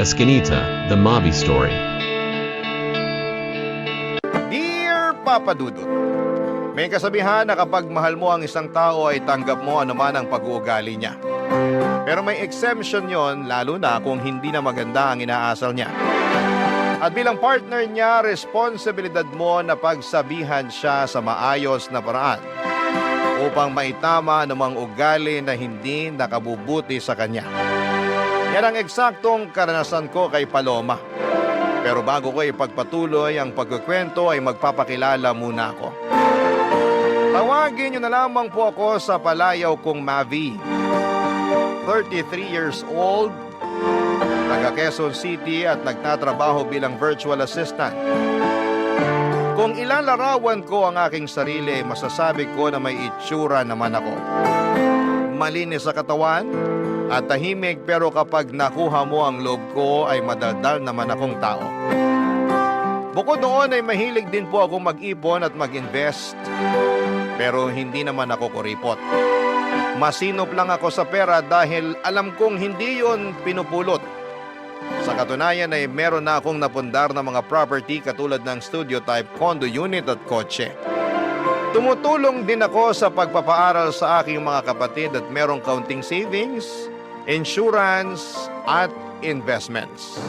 Escanita, The Mavi Story. Dear Papa Dudut, may kasabihan na kapag mahal mo ang isang tao ay tanggap mo anuman ang pag-uugali niya. Pero may exemption yon, lalo na kung hindi na maganda ang inaasal niya. At bilang partner niya, responsibilidad mo na pagsabihan siya sa maayos na paraan upang maitama anumang ugali na hindi nakabubuti sa kanya. Yan ang eksaktong karanasan ko kay Paloma. Pero bago ko ipagpatuloy ang pagkukwento ay magpapakilala muna ako. Tawagin niyo na lamang po ako sa palayaw kong Mavi. 33 years old, taga Quezon City at nagtatrabaho bilang virtual assistant. Kung ilalarawan ko ang aking sarili, masasabi ko na may itsura naman ako. Malinis sa katawan at tahimik, pero kapag nakuha mo ang loob ko ay madaldal naman akong tao. Bukod doon ay mahilig din po ako mag-ipon at mag-invest, pero hindi naman ako kuripot. Masinop lang ako sa pera dahil alam kong hindi yon pinupulot. Sa katunayan ay meron na akong napundar na mga property katulad ng studio type condo unit at kotse. Tumutulong din ako sa pagpapaaral sa aking mga kapatid at merong kaunting savings, insurance at investments.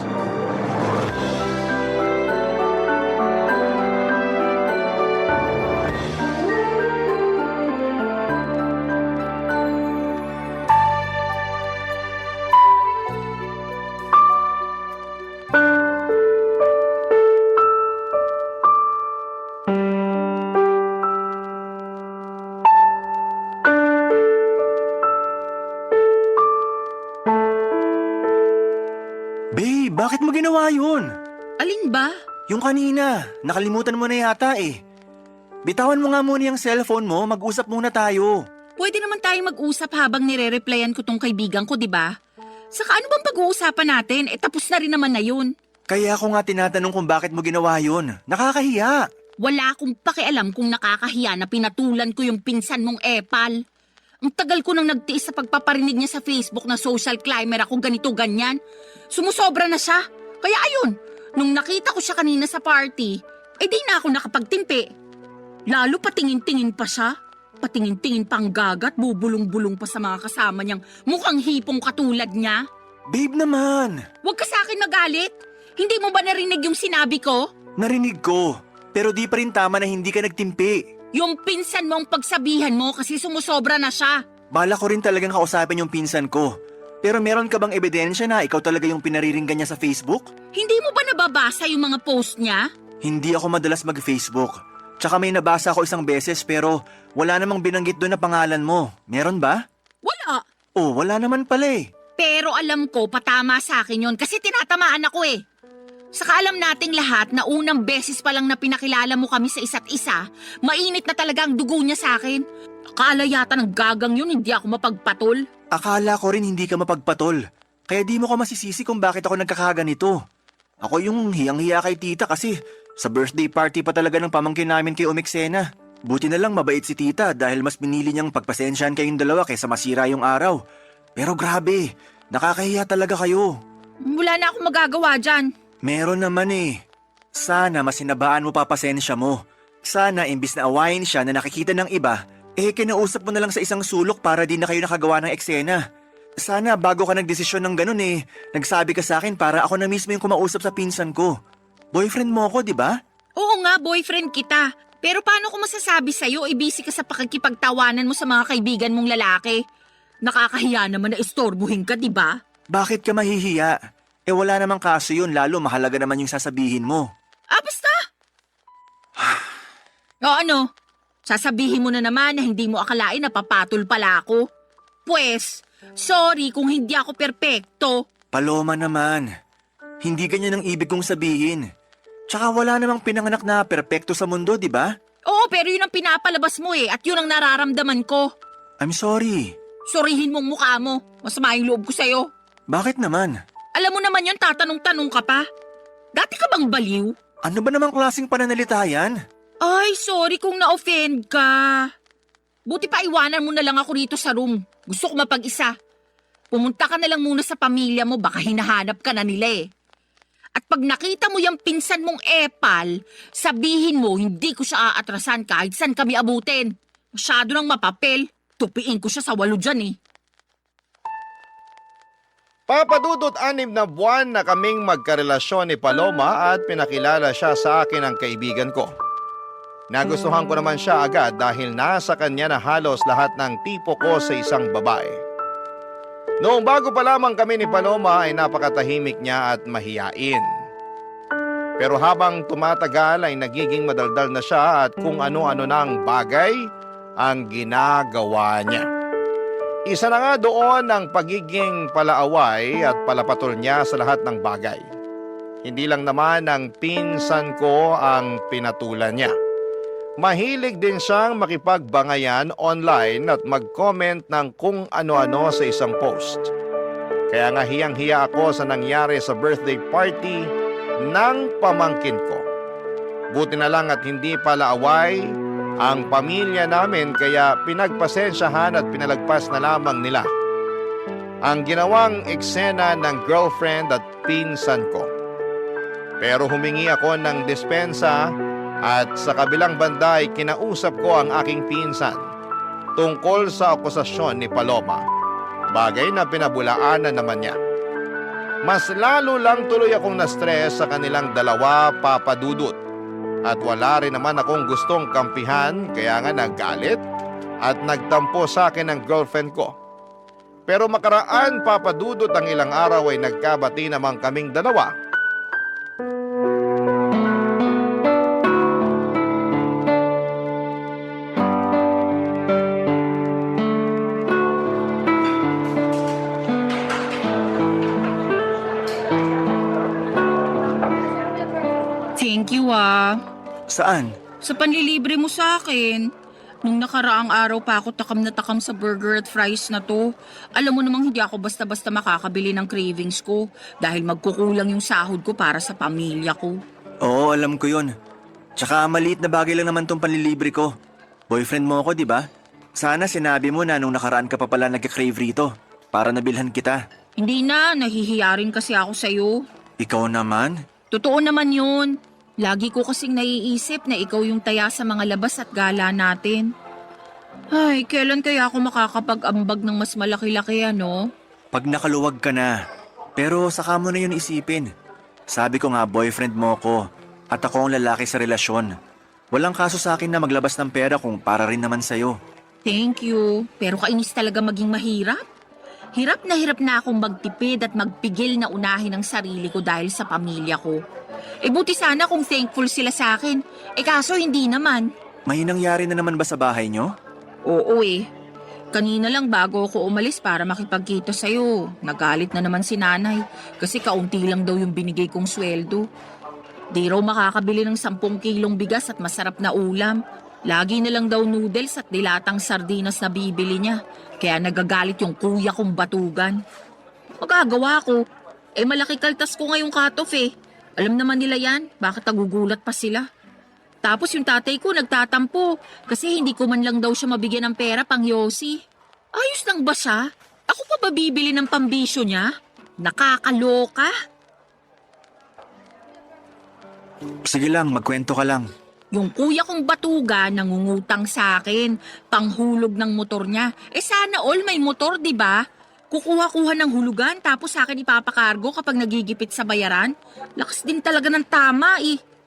Babe, bakit mo ginawa yun? Alin ba? Yung kanina, nakalimutan mo na yata eh. Bitawan mo nga muna yung cellphone mo, mag-usap muna tayo. Pwede naman tayong mag-usap habang nire-replyan ko tong kaibigan ko, di ba? Saka ano bang pag-uusapan natin? Tapos na rin naman na yun. Kaya ako nga tinatanong kung bakit mo ginawa yun. Nakakahiya. Wala akong pakialam kung nakakahiya na pinatulan ko yung pinsan mong epal. Ang tagal ko nang nagtiis sa pagpaparinig niya sa Facebook na social climber ako ganito-ganyan. Sumusobra na siya. Kaya ayun, nung nakita ko siya kanina sa party, di na ako nakapagtimpi. Lalo patingin-tingin pa siya. Patingin-tingin pang gagat, bubulong-bulong pa sa mga kasama niyang mukhang hipong katulad niya. Babe naman. Huwag ka sa akin magalit. Hindi mo ba narinig yung sinabi ko? Narinig ko, pero di pa rin tama na hindi ka nagtimpi. Yung pinsan mo ang pagsabihan mo kasi sumusobra na siya. Bala ko rin talagang kausapin yung pinsan ko. Pero meron ka bang ebidensya na ikaw talaga yung pinariringgan niya sa Facebook? Hindi mo ba nababasa yung mga post niya? Hindi ako madalas mag-Facebook. Tsaka may nabasa ako isang beses pero wala namang binanggit doon na pangalan mo. Meron ba? Wala. Oh, wala naman pala eh. Pero alam ko patama sa akin yon kasi tinatamaan ako eh. Saka alam nating lahat na unang beses pa lang na pinakilala mo kami sa isa't isa, mainit na talaga ang dugo niya sa akin. Akala yata ng gagang yun hindi ako mapagpatol. Akala ko rin hindi ka mapagpatol. Kaya di mo ko masisisi kung bakit ako nagkakaganito. Ako yung hiyang-hiya kay tita kasi sa birthday party pa talaga ng pamangkin namin kay Umixena. Buti na lang mabait si tita dahil mas pinili niyang pagpasensyahan kayong dalawa kaysa masira yung araw. Pero grabe, nakakahiya talaga kayo. Wala na akong magagawa dyan. Meron naman eh. Sana masinabaan mo pa pasensya mo. Sana imbis na awayin siya na nakikita ng iba, kinausap mo na lang sa isang sulok para di na kayo nakagawa ng eksena. Sana bago ka nagdesisyon ng ganun nagsabi ka sa akin para ako na mismo yung kumausap sa pinsan ko. Boyfriend mo ako, di ba? Oo nga, boyfriend kita. Pero paano ko masasabi sa'yo, busy ka sa pakikipagtawanan mo sa mga kaibigan mong lalaki? Nakakahiya naman na istorbuhin ka, di ba? Bakit ka mahihiya? Wala namang kaso yun, lalo mahalaga naman yung sasabihin mo. Basta! O ano? Sasabihin mo na naman na hindi mo akalain na papatol pala ako. Pwes, sorry kung hindi ako perpekto. Paloma naman, hindi ganyan ang ibig kong sabihin. Tsaka wala namang pinanganak na perpekto sa mundo, di ba? Oo, pero yun ang pinapalabas mo at yun ang nararamdaman ko. I'm sorry. Sorihin mong mukha mo. Masama yung loob ko sa'yo. Bakit naman? Alam mo naman yun, tatanong-tanong ka pa. Dati ka bang baliw? Ano ba namang klaseng pananalita yan? Ay, sorry kung na-offend ka. Buti pa iwanan mo na lang ako rito sa room. Gusto ko mapag-isa. Pumunta ka na lang muna sa pamilya mo, baka hinahanap ka na nila eh. At pag nakita mo yung pinsan mong epal, sabihin mo hindi ko siya aatrasan kahit saan kami abutin. Masyado ng mapapel. Tupiin ko siya sa 8 dyan eh. Papa Dudut, 6 na buwan na kaming magkarelasyon ni Paloma at pinakilala siya sa akin ng kaibigan ko. Nagustuhan ko naman siya agad dahil nasa kanya na halos lahat ng tipo ko sa isang babae. Noong bago pa lamang kami ni Paloma ay napakatahimik niya at mahiyain. Pero habang tumatagal ay nagiging madaldal na siya at kung ano-ano na ang bagay ang ginagawa niya. Isa na nga doon ang pagiging palaaway at palapatol niya sa lahat ng bagay. Hindi lang naman ang pinsan ko ang pinatulan niya. Mahilig din siyang makipagbangayan online at mag-comment ng kung ano-ano sa isang post. Kaya nga hiyang-hiya ako sa nangyari sa birthday party ng pamangkin ko. Buti na lang at hindi palaaway ang pamilya namin kaya pinagpasensyahan at pinalagpas na lamang nila ang ginawang eksena ng girlfriend at pinsan ko. Pero humingi ako ng dispensa at sa kabilang banda ay kinausap ko ang aking pinsan tungkol sa akusasyon ni Paloma, bagay na pinabulaanan naman niya. Mas lalo lang tuloy akong na-stress sa kanilang dalawa, Papa Dudut. At wala rin naman akong gustong kampihan kaya nga naggalit at nagtampo sa akin ang girlfriend ko. Pero makaraan, Papa Dudut, ang ilang araw ay nagkabati naman kaming dalawa. Thank you ah. Saan? Sa panlilibre mo sa akin. Nung nakaraang araw pa ako takam na takam sa burger at fries na to. Alam mo namang hindi ako basta-basta makakabili ng cravings ko dahil magkukulang yung sahod ko para sa pamilya ko. Oo, alam ko yun. Tsaka maliit na bagay lang naman tong panlilibre ko. Boyfriend mo ako, di ba? Sana sinabi mo na nung nakaraan ka pa pala nagka-crave rito para nabilhan kita. Hindi na, nahihiya rin kasi ako sa'yo. Ikaw naman? Totoo naman yun. Lagi ko kasing naiisip na ikaw yung taya sa mga labas at gala natin. Ay, kailan kaya ako makakapag-ambag ng mas malaki-laki ano? Pag nakaluwag ka na. Pero saka mo na yun isipin. Sabi ko nga boyfriend mo ko at ako ang lalaki sa relasyon. Walang kaso sa akin na maglabas ng pera kung para rin naman sa'yo. Thank you. Pero kainis talaga maging mahirap. Hirap na akong magtipid at magpigil na unahin ang sarili ko dahil sa pamilya ko. Buti sana kung thankful sila sa akin. Kaso hindi naman. May nangyari na naman ba sa bahay nyo? Oo Kanina lang bago ako umalis para makipagkita sa'yo. Nagalit na naman si nanay kasi kaunti lang daw yung binigay kong sweldo. Di raw makakabili ng 10 kilong bigas at masarap na ulam. Lagi na lang daw noodles at dilatang sardinas na bibili niya. Kaya nagagalit yung kuya kong batugan. Magagawa ko. Malaki kaltas ko ngayong cut-off Alam naman nila yan, bakit nagugulat pa sila? Tapos yung tatay ko nagtatampo kasi hindi ko man lang daw siya mabigyan ng pera pang yosi. Ayos lang ba siya? Ako pa ba bibili ng pambisyo niya? Nakakaloka. Sige lang, magkwento ka lang. Yung kuya kong batuga nangungutang sa akin, panghulog ng motor niya. Sana all may motor, di ba? Kukuha-kuha ng hulugan tapos sa akin ipapakargo kapag nagigipit sa bayaran. Lakas din talaga ng tama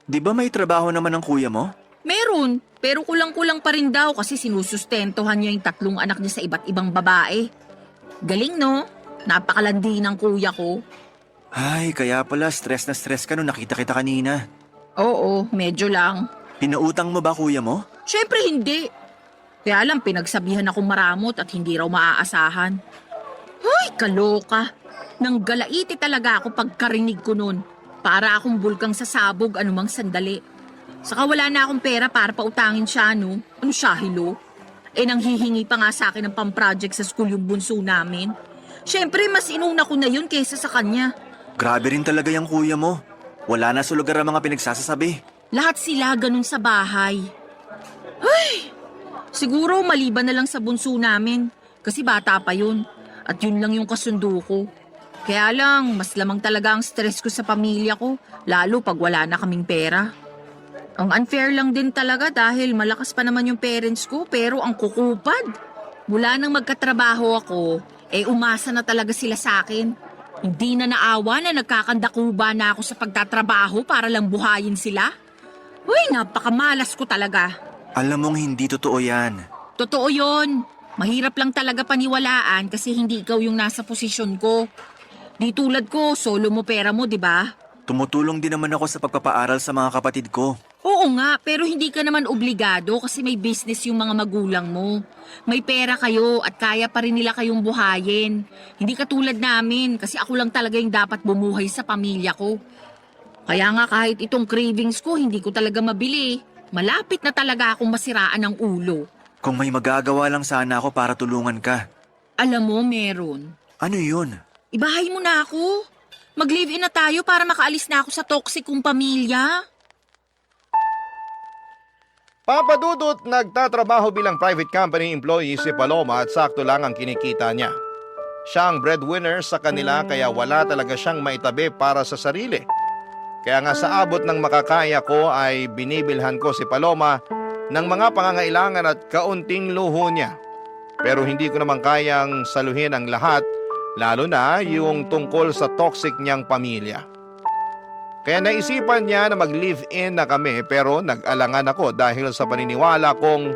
Di ba may trabaho naman ng kuya mo? Meron, pero kulang-kulang pa rin daw kasi sinusustentuhan niya yung 3 anak niya sa iba't ibang babae. Galing no? Napakalandi ng kuya ko. Ay, kaya pala stress na stress ka nung nakita kita kanina. Oo, medyo lang. Pinautang mo ba kuya mo? Siyempre hindi. Kaya lang pinagsabihan akong maramot at hindi raw maaasahan. Ay, kaloka. Nang galaiti talaga ako pagkarinig ko nun. Para akong bulkang sasabog anumang sandali. Saka wala na akong pera para pautangin siya, no? Ano siya, hilo? Nanghihingi pa nga sa akin ng pang-project sa school yung bunso namin. Siyempre, mas inuna ko na yun kaysa sa kanya. Grabe rin talaga yung kuya mo. Wala na sa lugar ang mga pinagsasasabi. Lahat sila ganun sa bahay. Ay! Siguro maliban na lang sa bunso namin. Kasi bata pa yun. at yun lang yung kasundo ko. Kaya lang, mas lamang talaga ang stress ko sa pamilya ko, lalo pag wala na kaming pera. Ang unfair lang din talaga dahil malakas pa naman yung parents ko pero ang kukupad. Mula nang magkatrabaho ako, umasa na talaga sila sa akin. Hindi na naawa na nagkakandakuba na ako sa pagtatrabaho para lang buhayin sila. Uy, napakamalas ko talaga. Alam mong hindi totoo yan. Totoo yon. Mahirap lang talaga paniwalaan kasi hindi ikaw yung nasa posisyon ko. Di tulad ko, solo mo pera mo, di ba? Tumutulong din naman ako sa pagpapaaral sa mga kapatid ko. Oo nga, pero hindi ka naman obligado kasi may business yung mga magulang mo. May pera kayo at kaya pa rin nila kayong buhayin. Hindi katulad namin kasi ako lang talaga yung dapat bumuhay sa pamilya ko. Kaya nga kahit itong cravings ko, hindi ko talaga mabili. Malapit na talaga akong masiraan ng ulo. Kung may magagawa lang sana ako para tulungan ka. Alam mo, meron. Ano yun? Ibahay mo na ako. Mag-live-in na tayo para makaalis na ako sa toxic kong pamilya. Papa Dudut, nagtatrabaho bilang private company employee si Paloma at sakto lang ang kinikita niya. Siya ang breadwinner sa kanila kaya wala talaga siyang maitabi para sa sarili. Kaya nga sa abot ng makakaya ko ay binibilhan ko si Paloma ng mga pangangailangan at kaunting luho niya. Pero hindi ko naman kayang saluhin ang lahat, lalo na yung tungkol sa toxic niyang pamilya. Kaya naisipan niya na mag-live-in na kami pero nag-alangan ako dahil sa paniniwala kong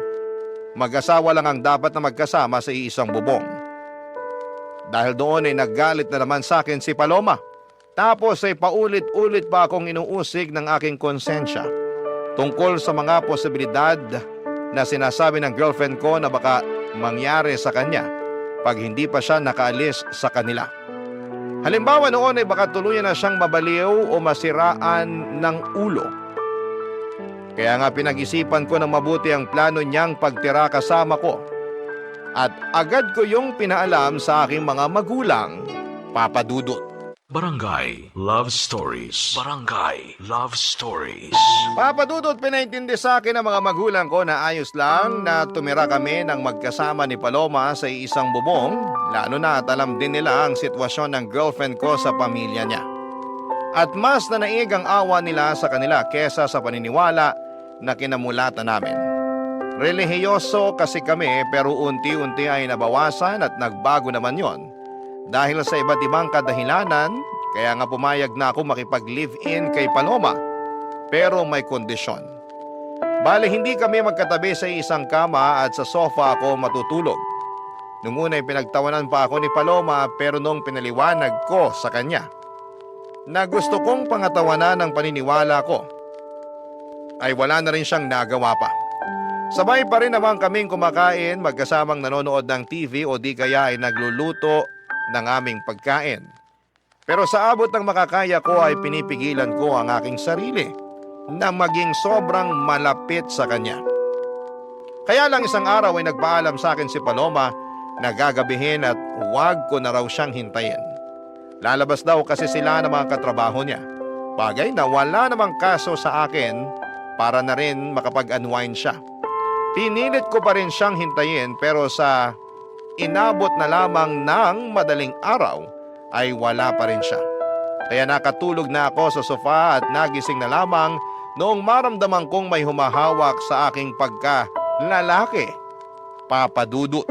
mag-asawa lang ang dapat na magkasama sa iisang bubong. Dahil doon ay naggalit na naman sa akin si Paloma. Tapos ay paulit-ulit pa akong inuusig ng aking konsensya tungkol sa mga posibilidad na sinasabi ng girlfriend ko na baka mangyari sa kanya pag hindi pa siya nakaalis sa kanila. Halimbawa noon ay baka tuluyan na siyang mabaliw o masiraan ng ulo. Kaya nga pinag-isipan ko ng mabuti ang plano niyang pagtira kasama ko. At agad ko yung pinaalam sa aking mga magulang, Papa Dudut. Barangay Love Stories. Barangay Love Stories. Papa Dudut, pinaintindi sa akin ng mga magulang ko na ayos lang na tumira kami ng magkasama ni Paloma sa isang bubong, lalo na at alam din nila ang sitwasyon ng girlfriend ko sa pamilya niya. At mas nanaig ang awa nila sa kanila kesa sa paniniwala na kinamulatan namin. Relihiyoso kasi kami pero unti-unti ay nabawasan at nagbago naman yon. Dahil sa iba't ibang kadahilanan, kaya nga pumayag na ako makipag-live-in kay Paloma. Pero may kondisyon. Bale hindi kami magkatabi sa isang kama at sa sofa ako matutulog. Nung una ay pinagtawanan pa ako ni Paloma pero nung pinaliwanag ko sa kanya na gusto kong pangatawanan ng paniniwala ko, ay wala na rin siyang nagawa pa. Sabay pa rin naman kaming kumakain magkasamang nanonood ng TV o di kaya ay nagluluto ng aming pagkain. Pero sa abot ng makakaya ko ay pinipigilan ko ang aking sarili na maging sobrang malapit sa kanya. Kaya lang isang araw ay nagpaalam sa akin si Paloma na gagabihin at huwag ko na raw siyang hintayin. Lalabas daw kasi sila ng mga katrabaho niya. Bagay na wala namang kaso sa akin para na rin makapag-unwind siya. Pinilit ko pa rin siyang hintayin pero sa inabot na lamang ng madaling araw ay wala pa rin siya. Kaya nakatulog na ako sa sofa at nagising na lamang noong maramdaman kong may humahawak sa aking pagka-lalaki, Papa Dudut.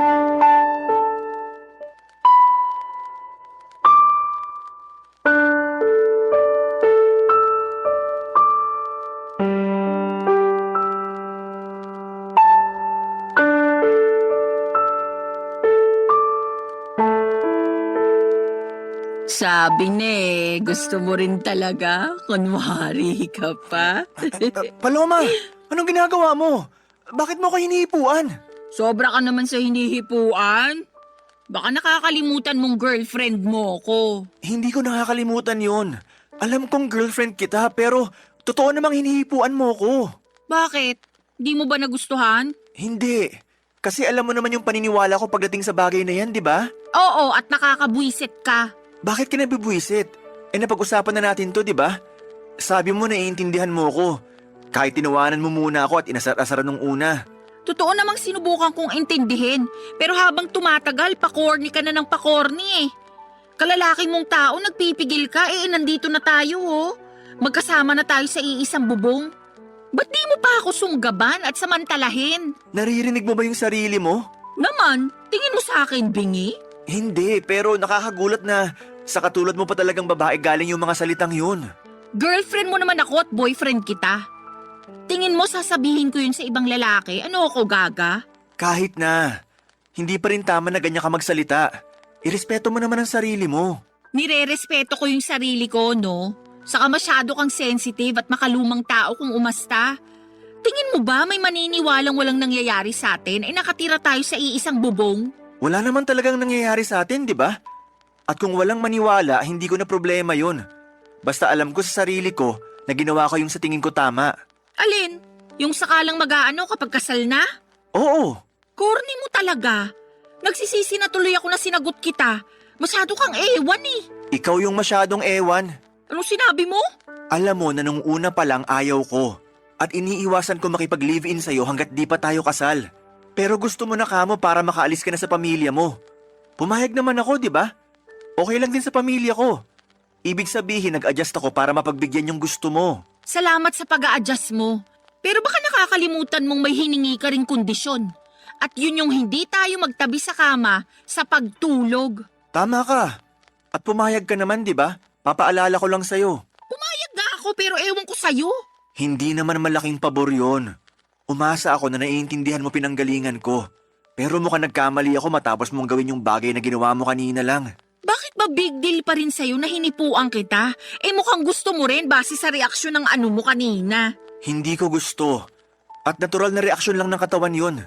Sabi na gusto mo rin talaga? Kunwari ka pa? Paloma, anong ginagawa mo? Bakit mo ko hinihipuan? Sobra ka naman sa hinihipuan. Baka nakakalimutan mong girlfriend mo ko. Hindi ko nakakalimutan yon. Alam kong girlfriend kita pero totoo namang hinihipuan mo ko. Bakit? Di mo ba nagustuhan? Hindi. Kasi alam mo naman yung paniniwala ko pagdating sa bagay na yan, di ba? Oo, at nakakabwisit ka. Bakit ka nabibwisit? Napag-usapan na natin to, di ba? Sabi mo naiintindihan mo ko. Kahit tinawanan mo muna ako at inasar-asaran nung una. Totoo namang sinubukan kong intindihin, pero habang tumatagal, pakorni ka na ng pakorni eh. Kalalaki mong tao, nagpipigil ka, nandito na tayo oh. Magkasama na tayo sa iisang bubong. Ba't di mo pa ako sunggaban at samantalahin? Naririnig mo ba yung sarili mo? Naman, tingin mo sa akin, bingi? Hindi, pero nakakagulat na sa katulad mo pa talagang babae galing yung mga salitang yun. Girlfriend mo naman ako at boyfriend kita. Tingin mo sasabihin ko yun sa ibang lalaki? Ano ako, gaga? Kahit na, hindi pa rin tama na ganyan ka magsalita. Irespeto mo naman ang sarili mo. Nire-respeto ko yung sarili ko, no? Saka masyado kang sensitive at makalumang tao kung umasta. Tingin mo ba may maniniwalang walang nangyayari sa atin nakatira tayo sa iisang bubong? Wala naman talagang nangyayari sa atin, di ba? At kung walang maniwala, hindi ko na problema yun. Basta alam ko sa sarili ko na ginawa ko yung sa tingin ko tama. Alin? Yung sakalang mag-aano kapag kasal na? Oo, Corny mo talaga. Nagsisisi na tuloy ako na sinagot kita. Masyado kang ewan eh. ikaw yung masyadong ewan. Anong sinabi mo? Alam mo na nung una pa lang ayaw ko. At iniiwasan ko makipag-live-in sa'yo hanggat di pa tayo kasal. Pero gusto mo na kamo para makaalis ka na sa pamilya mo. Pumayag naman ako, di ba? Okay lang din sa pamilya ko. Ibig sabihin, nag-adjust ako para mapagbigyan yung gusto mo. Salamat sa pag-a-adjust mo. Pero baka nakakalimutan mong may hiningi ka ring kondisyon. At yun yung hindi tayo magtabi sa kama sa pagtulog. Tama ka. At pumayag ka naman, di ba? Papaalala ko lang sa'yo. Pumayag nga ako pero ewan ko sa'yo. Hindi naman malaking pabor yun. Umasa ako na naiintindihan mo pinanggalingan ko. Pero mukhang nagkamali ako matapos mong gawin yung bagay na ginawa mo kanina lang. Bakit ba big deal pa rin sa'yo na hinipuan kita? Mukhang gusto mo rin base sa reaksyon ng ano mo kanina. Hindi ko gusto. At natural na reaksyon lang ng katawan yun.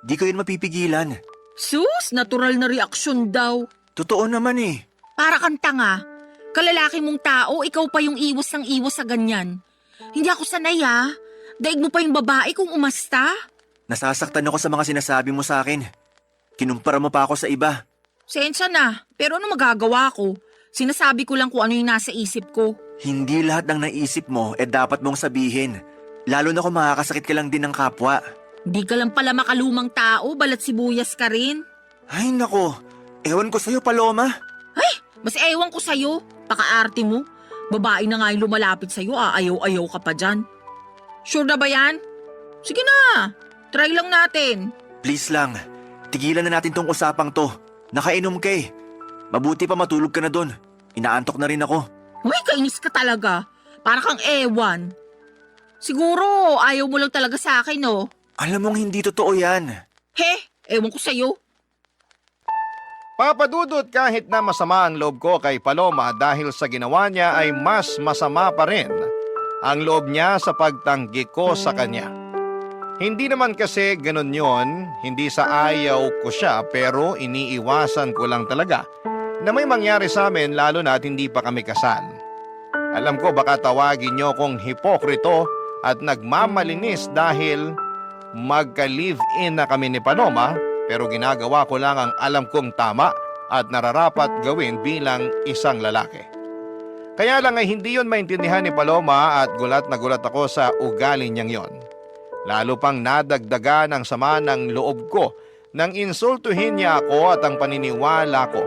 Di ko yun mapipigilan. Sus, natural na reaksyon daw. Totoo naman eh. Para kang tanga. Kalalaki mong tao, ikaw pa yung iwas ng iwas sa ganyan. Hindi ako sanay Daig mo pa yung babae kung umasta. Nasasaktan ako sa mga sinasabi mo sa akin. Kinumpara mo pa ako sa iba. Sensya na, pero ano magagawa ko? Sinasabi ko lang kung ano yung nasa isip ko. Hindi lahat ng naisip mo dapat mong sabihin. Lalo na kung makakasakit ka lang din ng kapwa. Hindi ka lang pala makalumang tao, balat sibuyas ka rin. Ay nako, ewan ko sa'yo Paloma. Mas ewan ko sa'yo, pakaarte mo. Babae na nga yung lumalapit sa'yo, ayaw-ayaw ka pa dyan. Sure na ba yan? Sige na, try lang natin. Please lang, tigilan na natin tong usapang to. Nakainom ka eh. Mabuti pa matulog ka na dun. Inaantok na rin ako. Uy, kainis ka talaga. Para kang ewan. Siguro, ayaw mo lang talaga sa akin, no? Alam mong hindi totoo yan. Ewan ko sa'yo. Papadudot kahit na masama ang loob ko kay Paloma dahil sa ginawa niya ay mas masama pa rin ang loob niya sa pagtanggi ko sa kanya. Hindi naman kasi ganun yon, hindi sa ayaw ko siya pero iniiwasan ko lang talaga na may mangyari sa amin lalo na at hindi pa kami kasal. Alam ko baka tawagin niyo kong hipokrito at nagmamalinis dahil magka-live-in na kami ni Paloma pero ginagawa ko lang ang alam kong tama at nararapat gawin bilang isang lalaki. Kaya lang ay hindi yon maintindihan ni Paloma at gulat na gulat ako sa ugali niyang yon. Lalo pang nadagdagan ang sama ng loob ko nang insultuhin niya ako at ang paniniwala ko.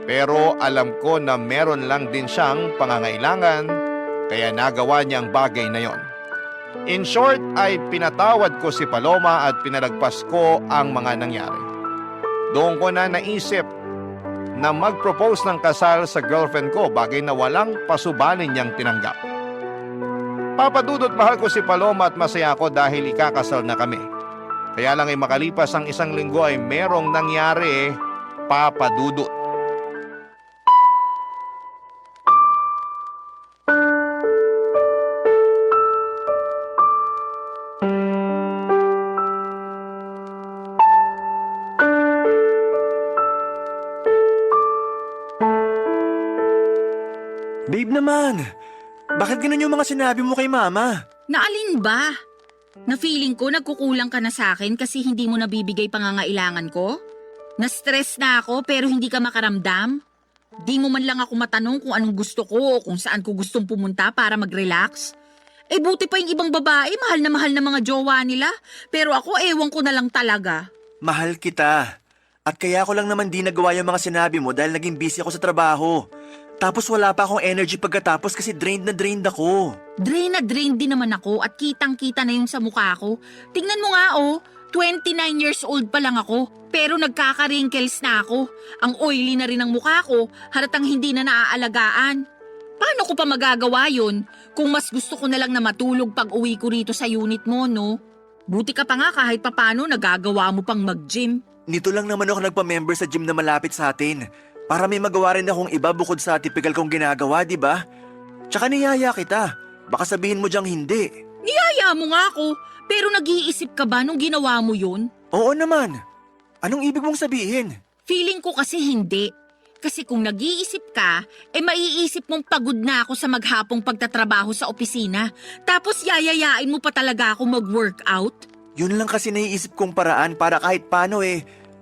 Pero alam ko na meron lang din siyang pangangailangan kaya nagawa niya ang bagay na yon. In short ay pinatawad ko si Paloma at pinalagpas ko ang mga nangyari. Doon ko na naisip na mag-propose ng kasal sa girlfriend ko, bagay na walang pasubanin niyang tinanggap. Papadudot mahal ko si Paloma at masaya ako dahil ikakasal na kami. Kaya lang ay makalipas ang isang linggo ay merong nangyari, papadudot. Babe naman, bakit ganun yung mga sinabi mo kay mama? Naalin ba? Na feeling ko nagkukulang ka na sa akin kasi hindi mo nabibigay pangangailangan ko? Na-stress na ako pero hindi ka makaramdam? Di mo man lang ako matanong kung anong gusto ko o kung saan ko gustong pumunta para mag-relax? Eh buti pa yung ibang babae, mahal na mga jowa nila. Pero ako, ewan ko na lang talaga. Mahal kita. At kaya ko lang naman di nagawa yung mga sinabi mo dahil naging busy ako sa trabaho. Tapos wala pa akong energy pagkatapos kasi drained na drained ako. Drain na drain din naman ako at kitang-kita na yung sa mukha ko. Tingnan mo nga 29 years old pa lang ako. Pero nagkaka-wrinkles na ako. Ang oily na rin ang mukha ko, halatang hindi na naaalagaan. Paano ko pa magagawa yun kung mas gusto ko na lang na matulog pag uwi ko rito sa unit mo, no? Buti ka pa nga kahit papano nagagawa mo pang mag-gym. Nito lang naman ako nagpa-member sa gym na malapit sa atin. Para may magawa rin akong iba bukod sa typical kong ginagawa, di ba? Tsaka niyaya kita. Baka sabihin mo diyang hindi. Niyaya mo nga ako, pero nag-iisip ka ba nung ginawa mo yun? Oo naman. Anong ibig mong sabihin? Feeling ko kasi hindi. Kasi kung nag-iisip ka, maiisip mong pagod na ako sa maghapong pagtatrabaho sa opisina. Tapos yayayain mo pa talaga ako mag-workout? Yun lang kasi naiisip kong paraan para kahit paano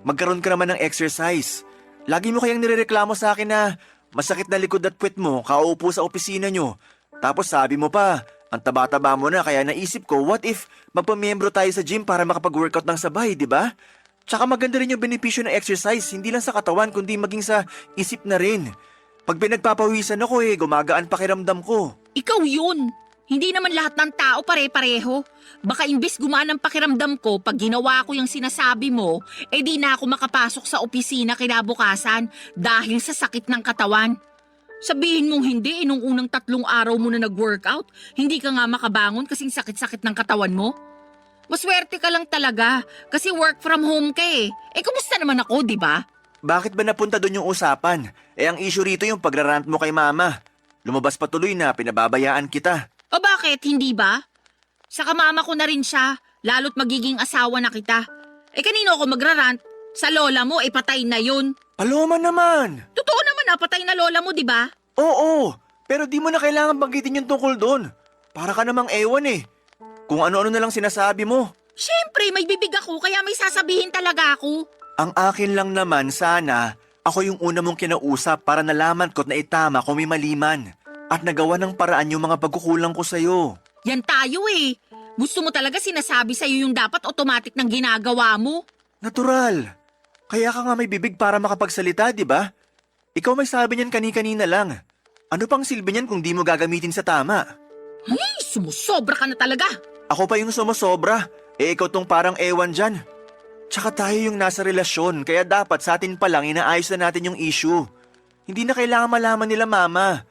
magkaroon ka naman ng exercise. Lagi mo kayang nirereklamo sa akin na masakit na likod at puwet mo kauupo sa opisina nyo. Tapos sabi mo pa, ang taba-taba mo na kaya naisip ko, what if magpamiyembro tayo sa gym para makapag-workout ng sabay, di ba? Tsaka maganda rin yung benepisyo ng exercise, hindi lang sa katawan kundi maging sa isip na rin. Pag pinagpapawisan ako gumagaan pakiramdam ko. Ikaw yun. Hindi naman lahat ng tao pare-pareho. Baka imbis gumaan ang pakiramdam ko pag ginawa ko yung sinasabi mo, di na ako makapasok sa opisina kinabukasan dahil sa sakit ng katawan. Sabihin mong hindi, nung unang 3 araw mo na nag-workout, hindi ka nga makabangon kasing sakit-sakit ng katawan mo? Maswerte ka lang talaga kasi work from home ka kumusta naman ako, di ba? Bakit ba napunta doon yung usapan? Ang issue rito yung pagrarant mo kay mama. Lumabas pa tuloy na pinababayaan kita. O bakit, hindi ba? Saka mama ko na rin siya, lalo't magiging asawa na kita. Kanino ako magrarant? Sa lola mo, patay na yun. Paloma naman! Totoo naman patay na lola mo, di ba? Oo, pero di mo na kailangan banggitin yung tungkol doon. Para ka namang ewan Kung ano-ano na lang sinasabi mo. Siyempre, may bibig ako kaya may sasabihin talaga ako. Ang akin lang naman sana, ako yung una mong kinausap para nalaman ko't naitama kung may maliman. At nagawa ng paraan yung mga pagkukulang ko sa'yo. Yan tayo Gusto mo talaga sinasabi sa'yo yung dapat automatic ng ginagawa mo? Natural. Kaya ka nga may bibig para makapagsalita, di ba? Ikaw may sabi niyan kani-kanina lang. Ano pang silbi niyan kung di mo gagamitin sa tama? Ay, sumusobra ka na talaga. Ako pa yung sumusobra. Ikaw tong parang ewan dyan. Tsaka tayo yung nasa relasyon, kaya dapat sa atin pa lang inaayos na natin yung issue. Hindi na kailangan malaman nila mama.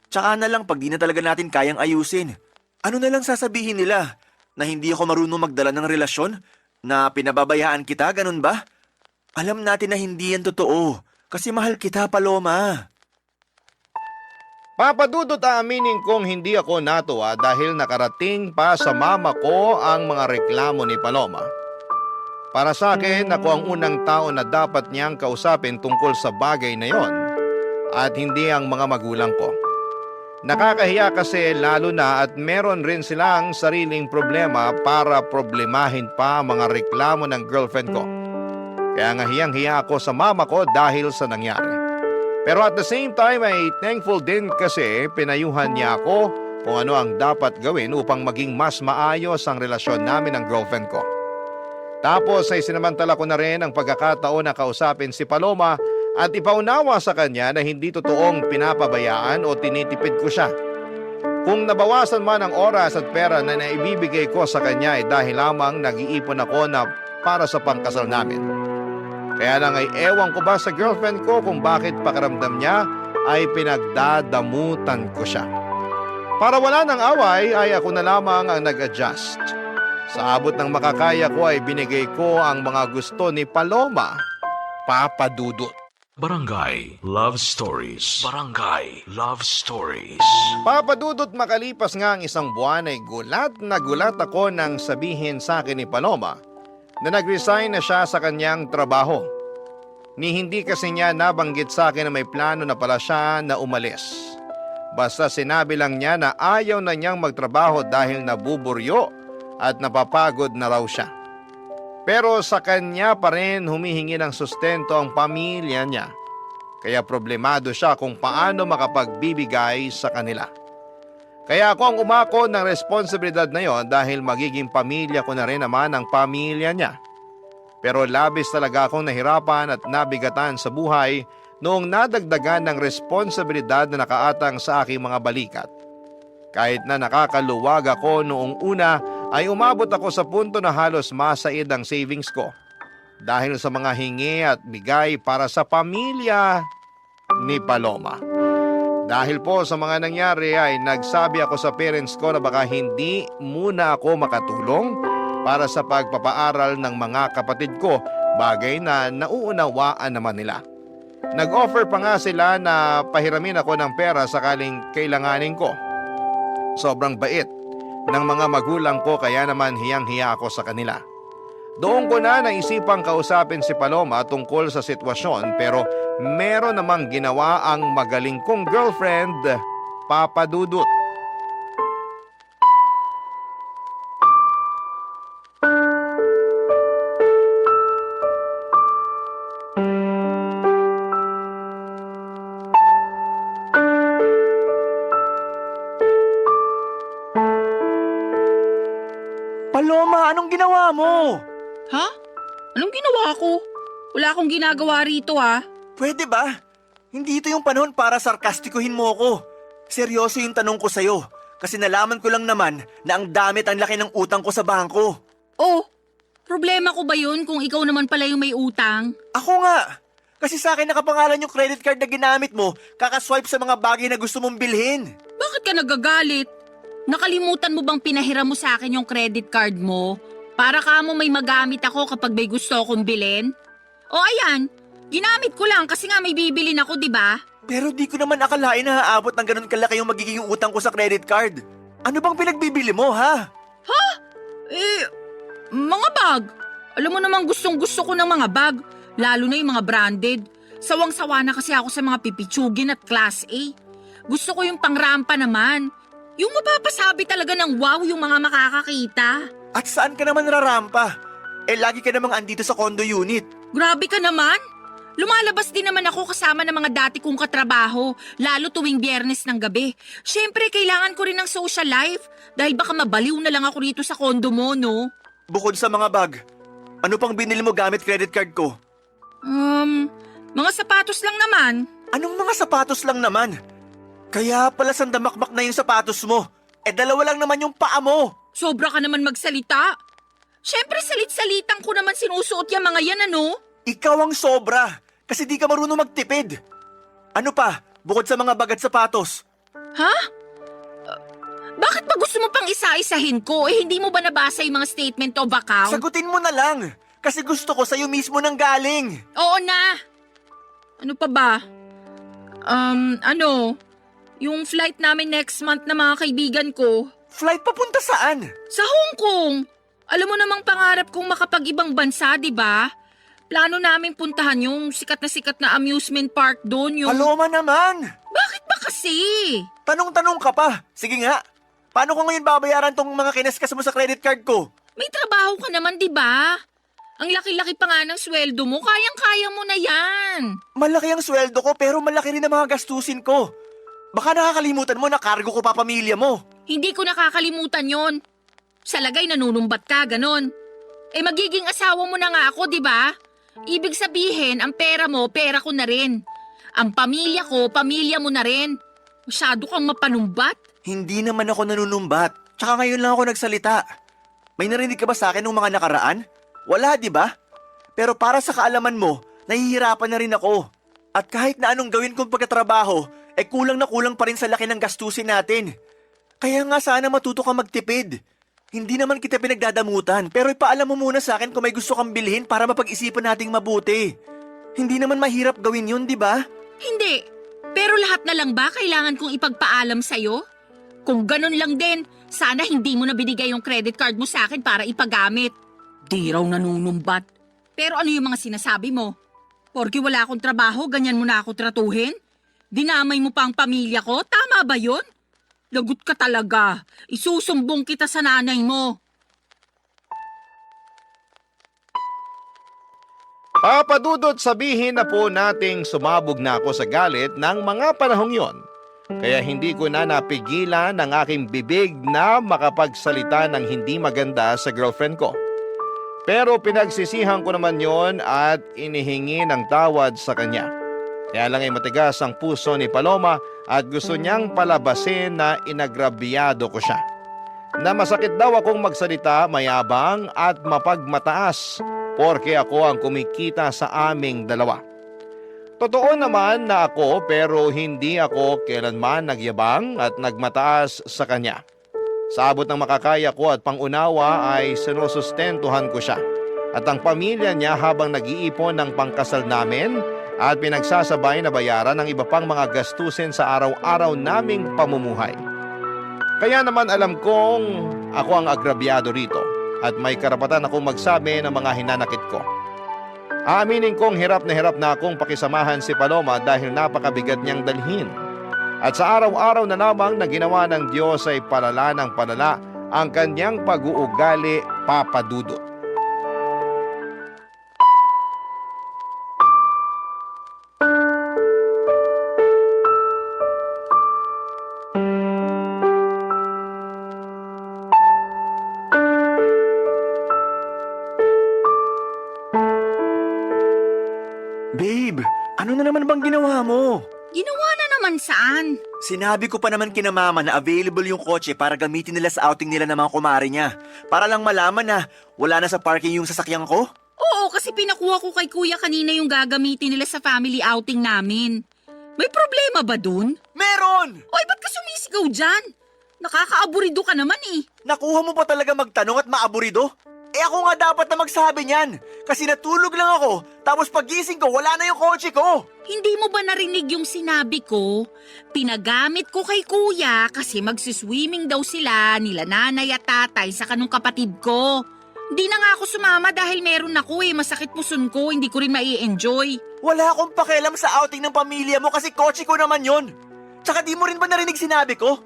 Tsaka na lang pag di na talaga natin kayang ayusin. Ano na lang sasabihin nila? Na hindi ako marunong magdala ng relasyon? Na pinababayaan kita, ganun ba? Alam natin na hindi yan totoo. Kasi mahal kita, Paloma. Papadudot aaminin kong hindi ako natuwa dahil nakarating pa sa mama ko ang mga reklamo ni Paloma. Para sa akin, ako ang unang tao na dapat niyang kausapin tungkol sa bagay na yon at hindi ang mga magulang ko. Nakakahiya kasi lalo na at meron rin silang sariling problema para problemahin pa ang mga reklamo ng girlfriend ko. Kaya nga hiyang-hiya ako sa mama ko dahil sa nangyari. Pero at the same time ay thankful din kasi pinayuhan niya ako kung ano ang dapat gawin upang maging mas maayos ang relasyon namin ng girlfriend ko. Tapos ay sinamantala ko na rin ang pagkakataon na kausapin si Paloma at ipaunawa sa kanya na hindi totoong pinapabayaan o tinitipid ko siya. Kung nabawasan man ang oras at pera na naibibigay ko sa kanya ay dahil lamang nag-iipon ako na para sa pangkasal namin. Kaya lang ay ewan ko ba sa girlfriend ko kung bakit pakiramdam niya ay pinagdadamutan ko siya. Para wala ng away ay ako na lamang ang nag-adjust. Sa abot ng makakaya ko ay binigay ko ang mga gusto ni Paloma, Papadudot. Barangay Love Stories. Barangay Love Stories. Papadudot, makalipas nga ang 1 buwan ay gulat na gulat ako nang sabihin sa akin ni Paloma na nag-resign na siya sa kanyang trabaho. Ni hindi kasi niya nabanggit sa akin na may plano na pala siya na umalis. Basta sinabi lang niya na ayaw na niyang magtrabaho dahil nabuburyo at napapagod na raw siya. Pero sa kanya pa rin humihingi ng sustento ang pamilya niya. Kaya problemado siya kung paano makapagbibigay sa kanila. Kaya ako ang umako ng responsibilidad na yon dahil magiging pamilya ko na rin naman ang pamilya niya. Pero labis talaga akong nahirapan at nabigatan sa buhay noong nadagdagan ng responsibilidad na nakaatang sa aking mga balikat. Kahit na nakakaluwag ako noong una ay umabot ako sa punto na halos masaid ang savings ko dahil sa mga hingi at bigay para sa pamilya ni Paloma. Dahil po sa mga nangyari ay nagsabi ako sa parents ko na baka hindi muna ako makatulong para sa pagpapaaral ng mga kapatid ko, bagay na nauunawaan naman nila. Nag-offer pa nga sila na pahiramin ako ng pera sakaling kailanganin ko. Sobrang bait ng mga magulang ko kaya naman hiyang-hiya ako sa kanila. Doon ko na naisipang kausapin si Paloma tungkol sa sitwasyon pero meron namang ginawa ang magaling kong girlfriend, Papa Dudut. Paloma, anong ginawa mo? Ha? Anong ginawa ko? Wala akong ginagawa rito Pwede ba? Hindi ito yung panahon para sarkastikuhin mo ako. Seryoso yung tanong ko sa'yo. Kasi nalaman ko lang naman na ang laki ng utang ko sa bangko. Oh, problema ko ba yun kung ikaw naman pala yung may utang? Ako nga. Kasi sa akin nakapangalan yung credit card na ginamit mo, kakaswipe sa mga bagay na gusto mong bilhin. Bakit ka nagagalit? Nakalimutan mo bang pinahiram mo sa akin yung credit card mo? Para ka mo may magamit ako kapag may gusto akong bilhin? O ayan, ginamit ko lang kasi nga may bibilin ako, di ba? Pero di ko naman akalain na haabot ng ganun kalaki yung magiging utang ko sa credit card. Ano bang pinagbibili mo, ha? Mga bag. Alam mo namang gustong-gusto ko ng mga bag, lalo na yung mga branded. Sawang-sawa na kasi ako sa mga pipitsugin at class A. Gusto ko yung pangrampa naman. Yung mapapasabi talaga ng wow yung mga makakakita. At saan ka naman rarampa? Lagi ka namang andito sa condo unit. Grabe ka naman. Lumalabas din naman ako kasama ng mga dati kong katrabaho, lalo tuwing Biyernes ng gabi. Siyempre, kailangan ko rin ng social life dahil baka mabaliw na lang ako rito sa condo mo, no? Bukod sa mga bag, ano pang binili mo gamit credit card ko? Mga sapatos lang naman. Anong mga sapatos lang naman? Kaya pala sandamakmak na yung sapatos mo. Dalawa lang naman yung paa mo. Sobra ka naman magsalita. Siyempre, salit-salitan ko naman sinusuot yung mga yan, ano? Ikaw ang sobra, kasi di ka marunong magtipid. Ano pa, bukod sa mga bag at sapatos? Ha? Bakit ba gusto mo pang isa-isahin ko? Hindi mo ba nabasa yung mga statement of account? Sagutin mo na lang, kasi gusto ko sa'yo mismo nang galing. Oo na. Ano pa ba? Yung flight namin next month na mga kaibigan ko. Flight papunta saan? Sa Hong Kong. Alam mo namang pangarap kong makapag-ibang bansa, di ba? Plano namin puntahan yung sikat na amusement park doon. Paloma naman! Bakit ba kasi? Tanong-tanong ka pa. Sige nga, paano ko ngayon babayaran tong mga kinaskas mo sa credit card ko? May trabaho ka naman, di ba? Ang laki-laki pa nga ng sweldo mo, kayang-kaya mo na yan. Malaki ang sweldo ko pero malaki rin ang mga gastusin ko. Baka nakakalimutan mo na cargo ko pa pamilya mo. Hindi ko nakakalimutan yon. Sa lagay nanunumbat ka, ganon. Magiging asawa mo na nga ako, di ba? Ibig sabihin, ang pera mo, pera ko na rin. Ang pamilya ko, pamilya mo na rin. Masyado kang mapanumbat. Hindi naman ako nanunumbat. Tsaka ngayon lang ako nagsalita. May narinig ka ba sa akin nung mga nakaraan? Wala, di ba? Pero para sa kaalaman mo, nahihirapan na rin ako. At kahit na anong gawin kong pagkatrabaho, kulang na kulang pa rin sa laki ng gastusin natin. Kaya nga sana matuto ka magtipid. Hindi naman kita pinagdadamutan, pero ipaalam mo muna sa akin kung may gusto kang bilhin para mapag-isipan nating mabuti. Hindi naman mahirap gawin yun, di ba? Hindi. Pero lahat na lang ba kailangan kong ipagpaalam sa'yo? Kung ganun lang din, sana hindi mo na binigay yung credit card mo sa akin para ipagamit. Di raw nanunumbat. Pero ano yung mga sinasabi mo? Porke wala akong trabaho, ganyan mo na ako tratuhin? Dinamay mo pa ang pamilya ko? Tama ba yun? Lagot ka talaga. Isusumbong kita sa nanay mo. Papadudot, sabihin na po nating sumabog na ako sa galit ng mga panahong yon. Kaya hindi ko na napigilan ang aking bibig na makapagsalita ng hindi maganda sa girlfriend ko. Pero pinagsisihan ko naman yon at inihingi ng tawad sa kanya. Kaya lang ay matigas ang puso ni Paloma at gusto niyang palabasin na inagrabyado ko siya. Na masakit daw akong magsalita, mayabang at mapagmataas porke ako ang kumikita sa aming dalawa. Totoo naman na ako pero hindi ako kailanman nagyabang at nagmataas sa kanya. Sa abot ng makakaya ko at pangunawa ay sinusustentuhan ko siya at ang pamilya niya habang nag-iipon ng pangkasal namin at pinagsasabay na bayaran ng iba pang mga gastusin sa araw-araw naming pamumuhay. Kaya naman alam kong ako ang agrabyado rito at may karapatan akong magsabi ng mga hinanakit ko. Aaminin kong hirap na akong pakisamahan si Paloma dahil napakabigat niyang dalhin. At sa araw-araw na lamang na ginawa ng Diyos ay palala ng palala ang kanyang pag-uugali, Papa Dudut. Babe, ano na naman bang ginawa mo? Ginawa na naman saan? Sinabi ko pa naman kina mama na available yung kotse para gamitin nila sa outing nila ng mga kumare niya. Para lang malaman na wala na sa parking yung sasakyan ko. Oo, kasi pinakuha ko kay kuya kanina yung gagamitin nila sa family outing namin. May problema ba dun? Meron! Oy, ba't ka sumisigaw dyan? Nakakaaburido ka naman eh. Nakuha mo pa talaga magtanong at maaburido? Eh ako nga dapat na magsabi niyan. Kasi natulog lang ako, tapos pagising ko wala na yung kotse ko. Hindi mo ba narinig yung sinabi ko? Pinagamit ko kay kuya kasi magsiswimming daw sila nila nanay at tatay sa kanong kapatid ko. Hindi na nga ako sumama dahil meron ako masakit puson ko, hindi ko rin mai-enjoy. Wala akong pakialam sa outing ng pamilya mo kasi kotse ko naman yon. Tsaka di mo rin ba narinig sinabi ko?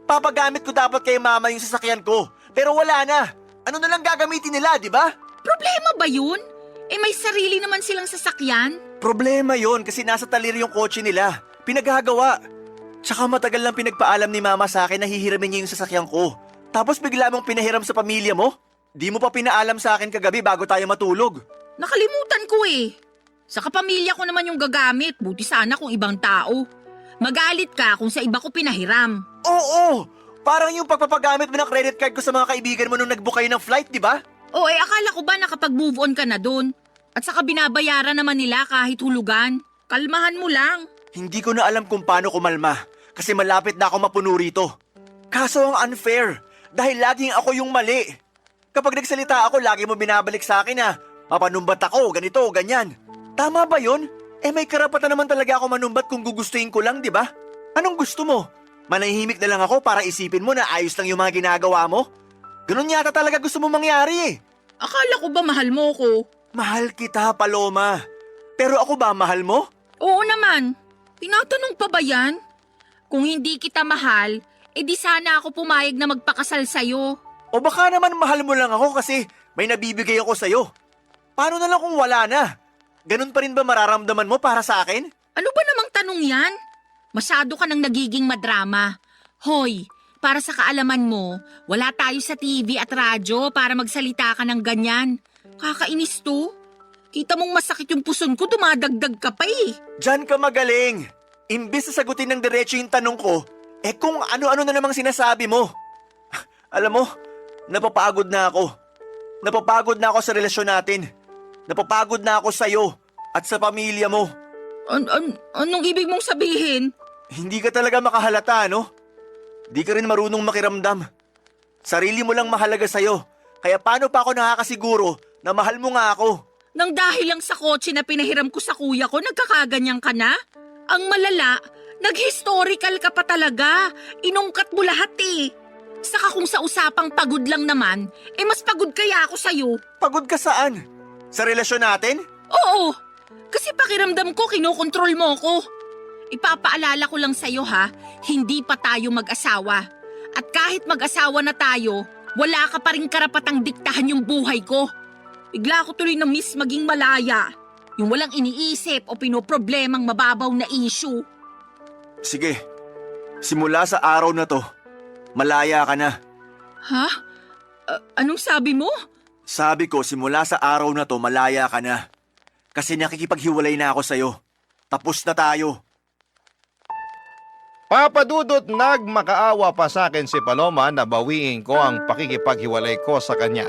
Papagamit ko dapat kay mama yung sasakyan ko, pero wala na. Ano na lang gagamitin nila, di ba? Problema ba yun? May sarili naman silang sasakyan. Problema yon kasi nasa talir yung kotse nila. Pinaghagawa. Tsaka matagal lang pinagpaalam ni mama sa akin na hihiramin niya yung sasakyan ko. Tapos bigla mong pinahiram sa pamilya mo? Di mo pa pinaalam sa akin kagabi bago tayo matulog. Nakalimutan ko Sa kapamilya ko naman yung gagamit, buti sana kung ibang tao. Magalit ka kung sa iba ko pinahiram. Oo! Parang yung pagpapagamit mo ng credit card ko sa mga kaibigan mo nung nag-book kayo ng flight, di ba? Akala ko ba nakapag-move on ka na dun? At saka binabayaran naman nila kahit hulugan. Kalmahan mo lang. Hindi ko na alam kung paano kumalma kasi malapit na ako mapuno rito. Kaso ang unfair dahil laging ako yung mali. Kapag nagsalita ako, lagi mo binabalik sa akin na mapanumbat ako, ganito, ganyan. Tama ba yun? May karapatan naman talaga ako manumbat kung gugustuhin ko lang, di ba? Anong gusto mo? Manahimik na lang ako para isipin mo na ayos lang yung mga ginagawa mo? Ganun yata talaga gusto mo mangyari Akala ko ba mahal mo ko? Mahal kita, Paloma. Pero ako ba mahal mo? Oo naman. Tinatanong pa ba yan? Kung hindi kita mahal, di sana ako pumayag na magpakasal sa'yo. O baka naman mahal mo lang ako kasi may nabibigay ako sa'yo. Paano na lang kung wala na? Ganun pa rin ba mararamdaman mo para sa akin? Ano ba namang tanong yan? Masyado ka nang nagiging madrama. Hoy, para sa kaalaman mo, wala tayo sa TV at radyo para magsalita ka ng ganyan. Kakainis to. Kita mong masakit yung puson ko, dumadagdag ka pa Diyan ka magaling. Imbis na sagutin ng diretso yung tanong ko, kung ano-ano na namang sinasabi mo. Alam mo, napapagod na ako. Napapagod na ako sa relasyon natin. Napapagod na ako sa'yo at sa pamilya mo. Anong ibig mong sabihin? Hindi ka talaga makahalata, no? Di ka rin marunong makiramdam. Sarili mo lang mahalaga sa'yo. Kaya paano pa ako nakakasiguro na mahal mo nga ako? Nang dahil lang sa kotse na pinahiram ko sa kuya ko, nagkakaganyan ka na? Ang malala, nag-historical ka pa talaga. Inungkat mo lahat Saka kung sa usapang pagod lang naman, mas pagod kaya ako sa'yo. Pagod ka saan? Sa relasyon natin? Oo, kasi pakiramdam ko kinokontrol mo ko. Ipapaalala ko lang sa'yo hindi pa tayo mag-asawa. At kahit mag-asawa na tayo, wala ka pa rin karapatang diktahan yung buhay ko. Bigla ko tuloy na miss maging malaya. Yung walang iniisip o pinoproblemang mababaw na issue. Sige, Simula sa araw na to, malaya ka na. Ha? Anong sabi mo? Sabi ko, simula sa araw na to, malaya ka na. Kasi nakikipaghiwalay na ako sa'yo. Tapos na tayo. Papa Dudut, nagmakaawa pa sa akin si Paloma na bawiin ko ang pakikipaghiwalay ko sa kanya.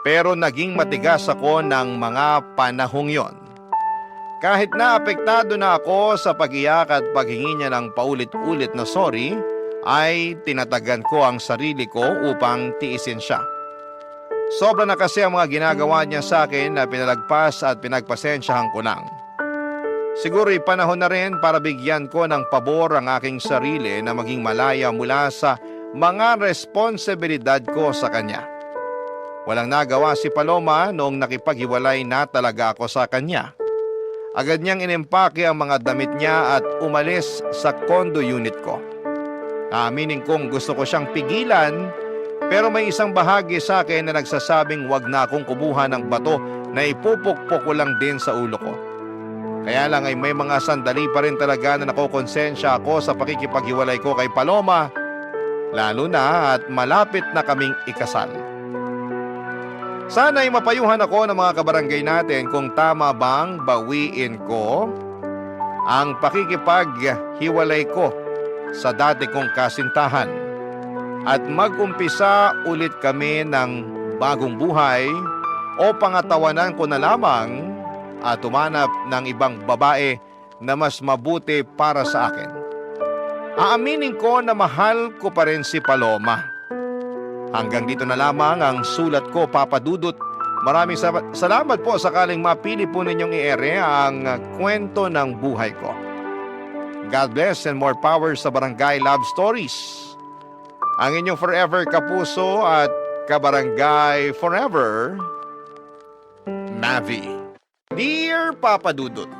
Pero naging matigas ako ng mga panahong yon. Kahit na apektado na ako sa pag-iyak at paghingi niya ng paulit-ulit na sorry, ay tinatagan ko ang sarili ko upang tiisin siya. Sobra na kasi ang mga ginagawa niya sa akin na pinalagpas at pinagpasensyahan ko lang. Siguro'y panahon na rin para bigyan ko ng pabor ang aking sarili na maging malaya mula sa mga responsibilidad ko sa kanya. Walang nagawa si Paloma noong nakipaghiwalay na talaga ako sa kanya. Agad niyang inimpake ang mga damit niya at umalis sa condo unit ko. Aaminin kong gusto ko siyang pigilan, pero may isang bahagi sa akin na nagsasabing wag na akong kubuha ng bato na ipupukpok ko lang din sa ulo ko. Kaya lang ay may mga sandali pa rin talaga na nakokonsensya ako sa pakikipaghiwalay ko kay Paloma, lalo na at malapit na kaming ikasal. Sana'y mapayuhan ako ng mga kabarangay natin kung tama bang bawiin ko ang pakikipaghiwalay ko sa dati kong kasintahan at mag-umpisa ulit kami ng bagong buhay o pangatawanan ko na lamang at tumanap ng ibang babae na mas mabuti para sa akin. Aaminin ko na mahal ko pa rin si Paloma. Hanggang dito na lamang ang sulat ko, Papa Dudut. Maraming salamat po sakaling mapili po ninyong i-ere ang kwento ng buhay ko. God bless and more power sa Barangay Love Stories. Ang inyong forever kapuso at kabarangay forever, Mavi. Dear Papa Dudut,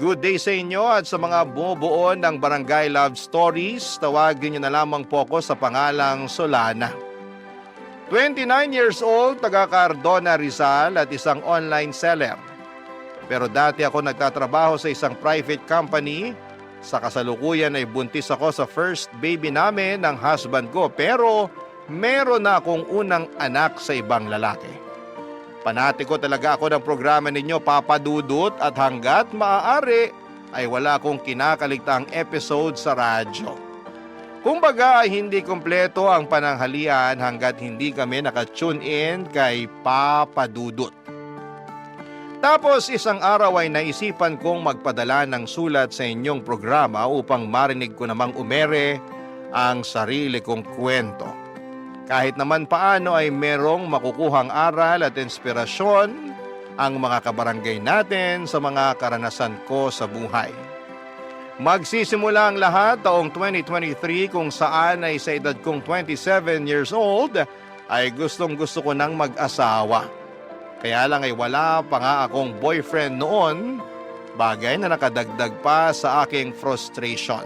good day sa inyo at sa mga bumubuo ng Barangay Love Stories, tawagin niyo na lamang po ako sa pangalang Solana. 29 years old, taga Cardona, Rizal at isang online seller. Pero dati ako nagtatrabaho sa isang private company. Sa kasalukuyan ay buntis ako sa first baby namin ng husband ko, pero meron na akong unang anak sa ibang lalaki. Panati ko talaga ako ng programa ninyo, Papa Dudut, at hanggat maaari ay wala akong kinakaligtaang episode sa radyo. Kumbaga ay hindi kumpleto ang pananghalian hanggat hindi kami nakatune in kay Papa Dudut. Tapos isang araw ay naisipan kong magpadala ng sulat sa inyong programa upang marinig ko namang umere ang sarili kong kwento. Kahit naman paano ay merong makukuhang aral at inspirasyon ang mga kabarangay natin sa mga karanasan ko sa buhay. Magsisimula ang lahat taong 2023 kung saan ay sa edad kong 27 years old ay gustong-gusto ko nang mag-asawa. Kaya lang ay wala pa nga akong boyfriend noon, bagay na nakadagdag pa sa aking frustration.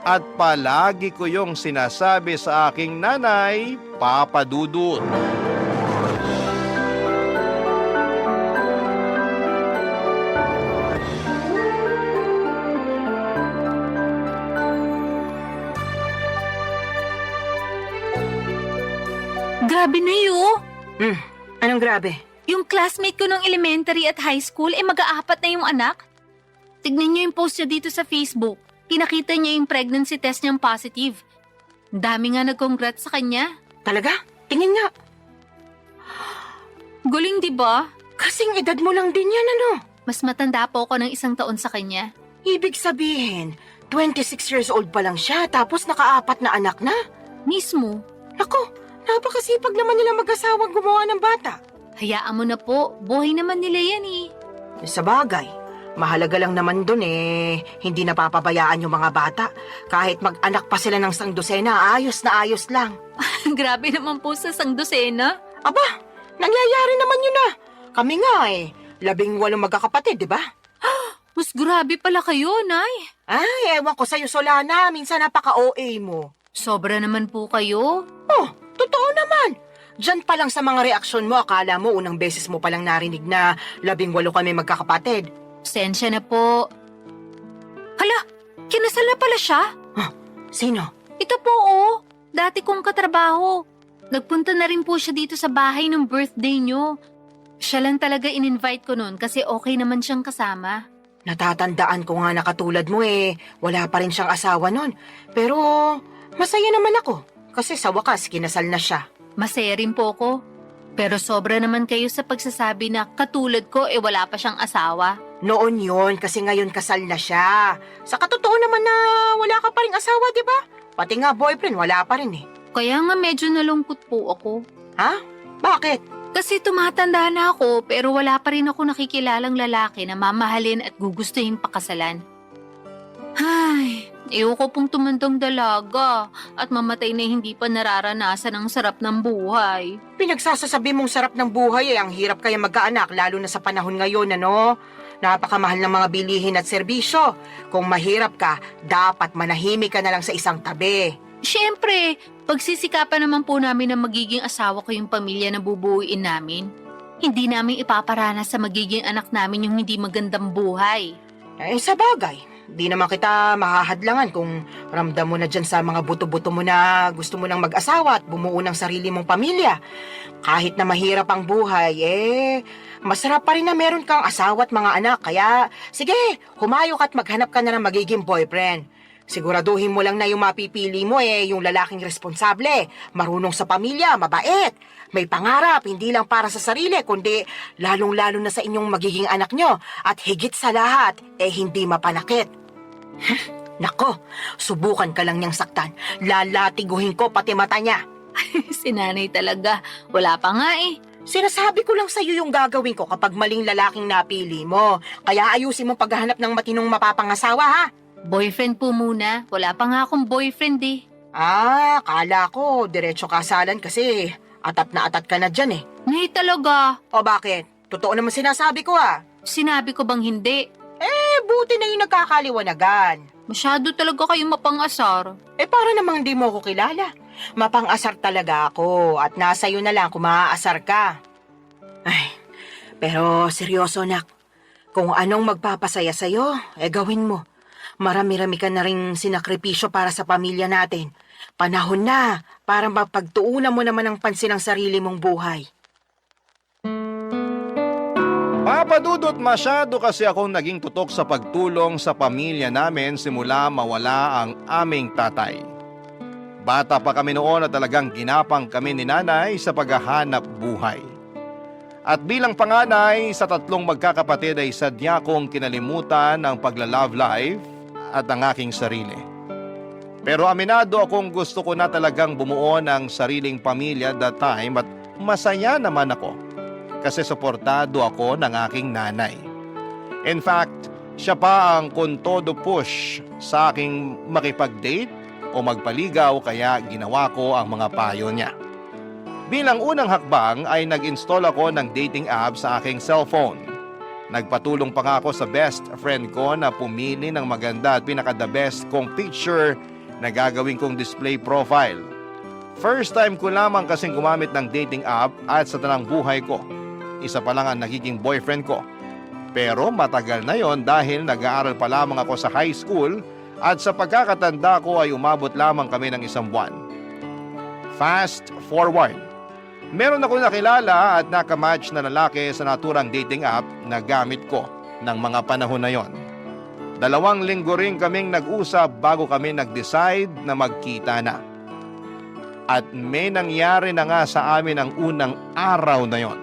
At palagi ko yung sinasabi sa aking nanay, Papa Dudut. Grabe na yun. Anong grabe? Yung classmate ko nung elementary at high school, mag-aapat na yung anak. Tignan niyo yung post niya dito sa Facebook. Pinakita niya yung pregnancy test niyang positive. Dami nga nag-congrats sa kanya. Talaga? Tingin nga. Galing, di ba? Kasing edad mo lang din yan, ano? Mas matanda po ako ng 1 taon sa kanya. Ibig sabihin, 26 years old pa lang siya tapos nakaapat na anak na. Mismo. Naku, napakasipag naman nila mag-asawang gumawa ng bata. Hayaan mo na po, buhay naman nila yan eh. Sa bagay, mahalaga lang naman dun hindi napapabayaan yung mga bata. Kahit mag-anak pa sila ng 100, ayos na ayos lang. Grabe naman po sa 100. Aba, nangyayari naman yun na. Kami nga 18 magkakapatid, di ba? Mas grabe pala kayo, Nay. Ay, ewan ko sa'yo, Solana. Minsan napaka-OA mo. Sobra naman po kayo. Oh, totoo naman. Diyan pa lang sa mga reaksyon mo, akala mo unang beses mo palang narinig na 18 kami magkakapatid. Sensya na po. Hala, Kinasal na pala siya? Sino? Ito po oh, dati kong katrabaho. Nagpunta na rin po siya dito sa bahay nung birthday niyo. Siya lang talaga in-invite ko noon kasi okay naman siyang kasama. Natatandaan ko nga na katulad mo wala pa rin siyang asawa nun. Pero masaya naman ako kasi sa wakas kinasal na siya. Masaya rin po ko. Pero sobra naman kayo sa pagsasabi na katulad ko wala pa siyang asawa. Noon yon kasi ngayon kasal na siya. Sa katotoo naman na wala ka pa rin asawa, di ba? Pati nga boyfriend, wala pa rin Kaya nga medyo nalungkot po ako. Ha? Bakit? Kasi tumatanda na ako pero wala pa rin ako nakikilalang lalaki na mamahalin at gugustuhin pakasalan. Ay, ayoko pong tumandang dalaga at mamatay na hindi pa nararanasan ang sarap ng buhay. Pinagsasasabi mong sarap ng buhay ang hirap kaya magkaanak lalo na sa panahon ngayon, ano? Napakamahal ng mga bilihin at serbisyo. Kung mahirap ka, dapat manahimik ka na lang sa isang tabi. Siyempre, pagsisikapan naman po namin na magiging asawa ko yung pamilya na bubuuin namin. Hindi namin ipaparanas sa magiging anak namin yung hindi magandang buhay. Sa bagay, di naman kita mahahadlangan kung ramdam mo na dyan sa mga buto-buto mo na gusto mo nang mag-asawa at bumuo ng sarili mong pamilya. Kahit na mahirap ang buhay, masarap pa rin na meron kang asawa at mga anak. Kaya, sige, humayok at maghanap ka na ng magiging boyfriend. Siguraduhin mo lang na yung mapipili mo yung lalaking responsable, marunong sa pamilya, mabait, may pangarap, hindi lang para sa sarili, kundi lalong-lalo na sa inyong magiging anak nyo. At higit sa lahat, hindi mapanakit. Nako, subukan ka lang niyang saktan. Lalatiguhin ko pati mata niya. Si nanay talaga, wala pa nga Sinasabi ko lang sa'yo yung gagawin ko kapag maling lalaking napili mo. Kaya ayusin mo paghahanap ng matinong mapapangasawa, ha? Boyfriend po muna, wala pa nga akong boyfriend Kala ko, diretso kasalan kasi atat na atat ka na dyan Nay talaga, O bakit? Totoo naman sinasabi ko sinabi ko bang hindi? Buti na yung nagkakaliwanagan. Masyado talaga kayong mapangasar. Para namang di mo ko kilala. Mapang-asar talaga ako at nasa iyo na lang kung maaasar ka. Pero seryoso nak, kung anong magpapasaya sa'yo, gawin mo. Marami-rami ka na rin sinakripisyo para sa pamilya natin. Panahon na para mapagtuunan mo naman ang pansin ng sarili mong buhay. Papa Dudut, masyado kasi akong naging tutok sa pagtulong sa pamilya namin simula mawala ang aming tatay. Bata pa kami noon at talagang ginapang kami ni nanay sa paghahanap buhay. At bilang panganay sa 3 magkakapatid ay sadya kong kinalimutan ang pagla-love life at ang aking sarili. Pero aminado akong gusto ko na talagang bumuo ng sariling pamilya that time at masaya naman ako kasi suportado ako ng aking nanay. In fact, siya pa ang kontodo push sa aking makipag-date o magpaligaw kaya ginawa ko ang mga payo niya. Bilang unang hakbang ay nag-install ako ng dating app sa aking cellphone. Nagpatulong pa nga ako sa best friend ko na pumili ng maganda at pinaka-the best kong picture na gagawin kong display profile. First time ko lamang kasing gumamit ng dating app at sa tanang buhay ko, isa pa lang ang nagiging boyfriend ko. Pero matagal na yon dahil nag-aaral pa lamang ako sa high school at sa pagkakatanda ko ay umabot lamang kami ng 1 buwan. Fast forward. Meron ako nakilala at nakamatch na lalaki sa naturang dating app na gamit ko ng mga panahon na yon. 2 linggo rin kaming nag-usap bago kami nag-decide na magkita na. At may nangyari na nga sa amin ang unang araw na yon.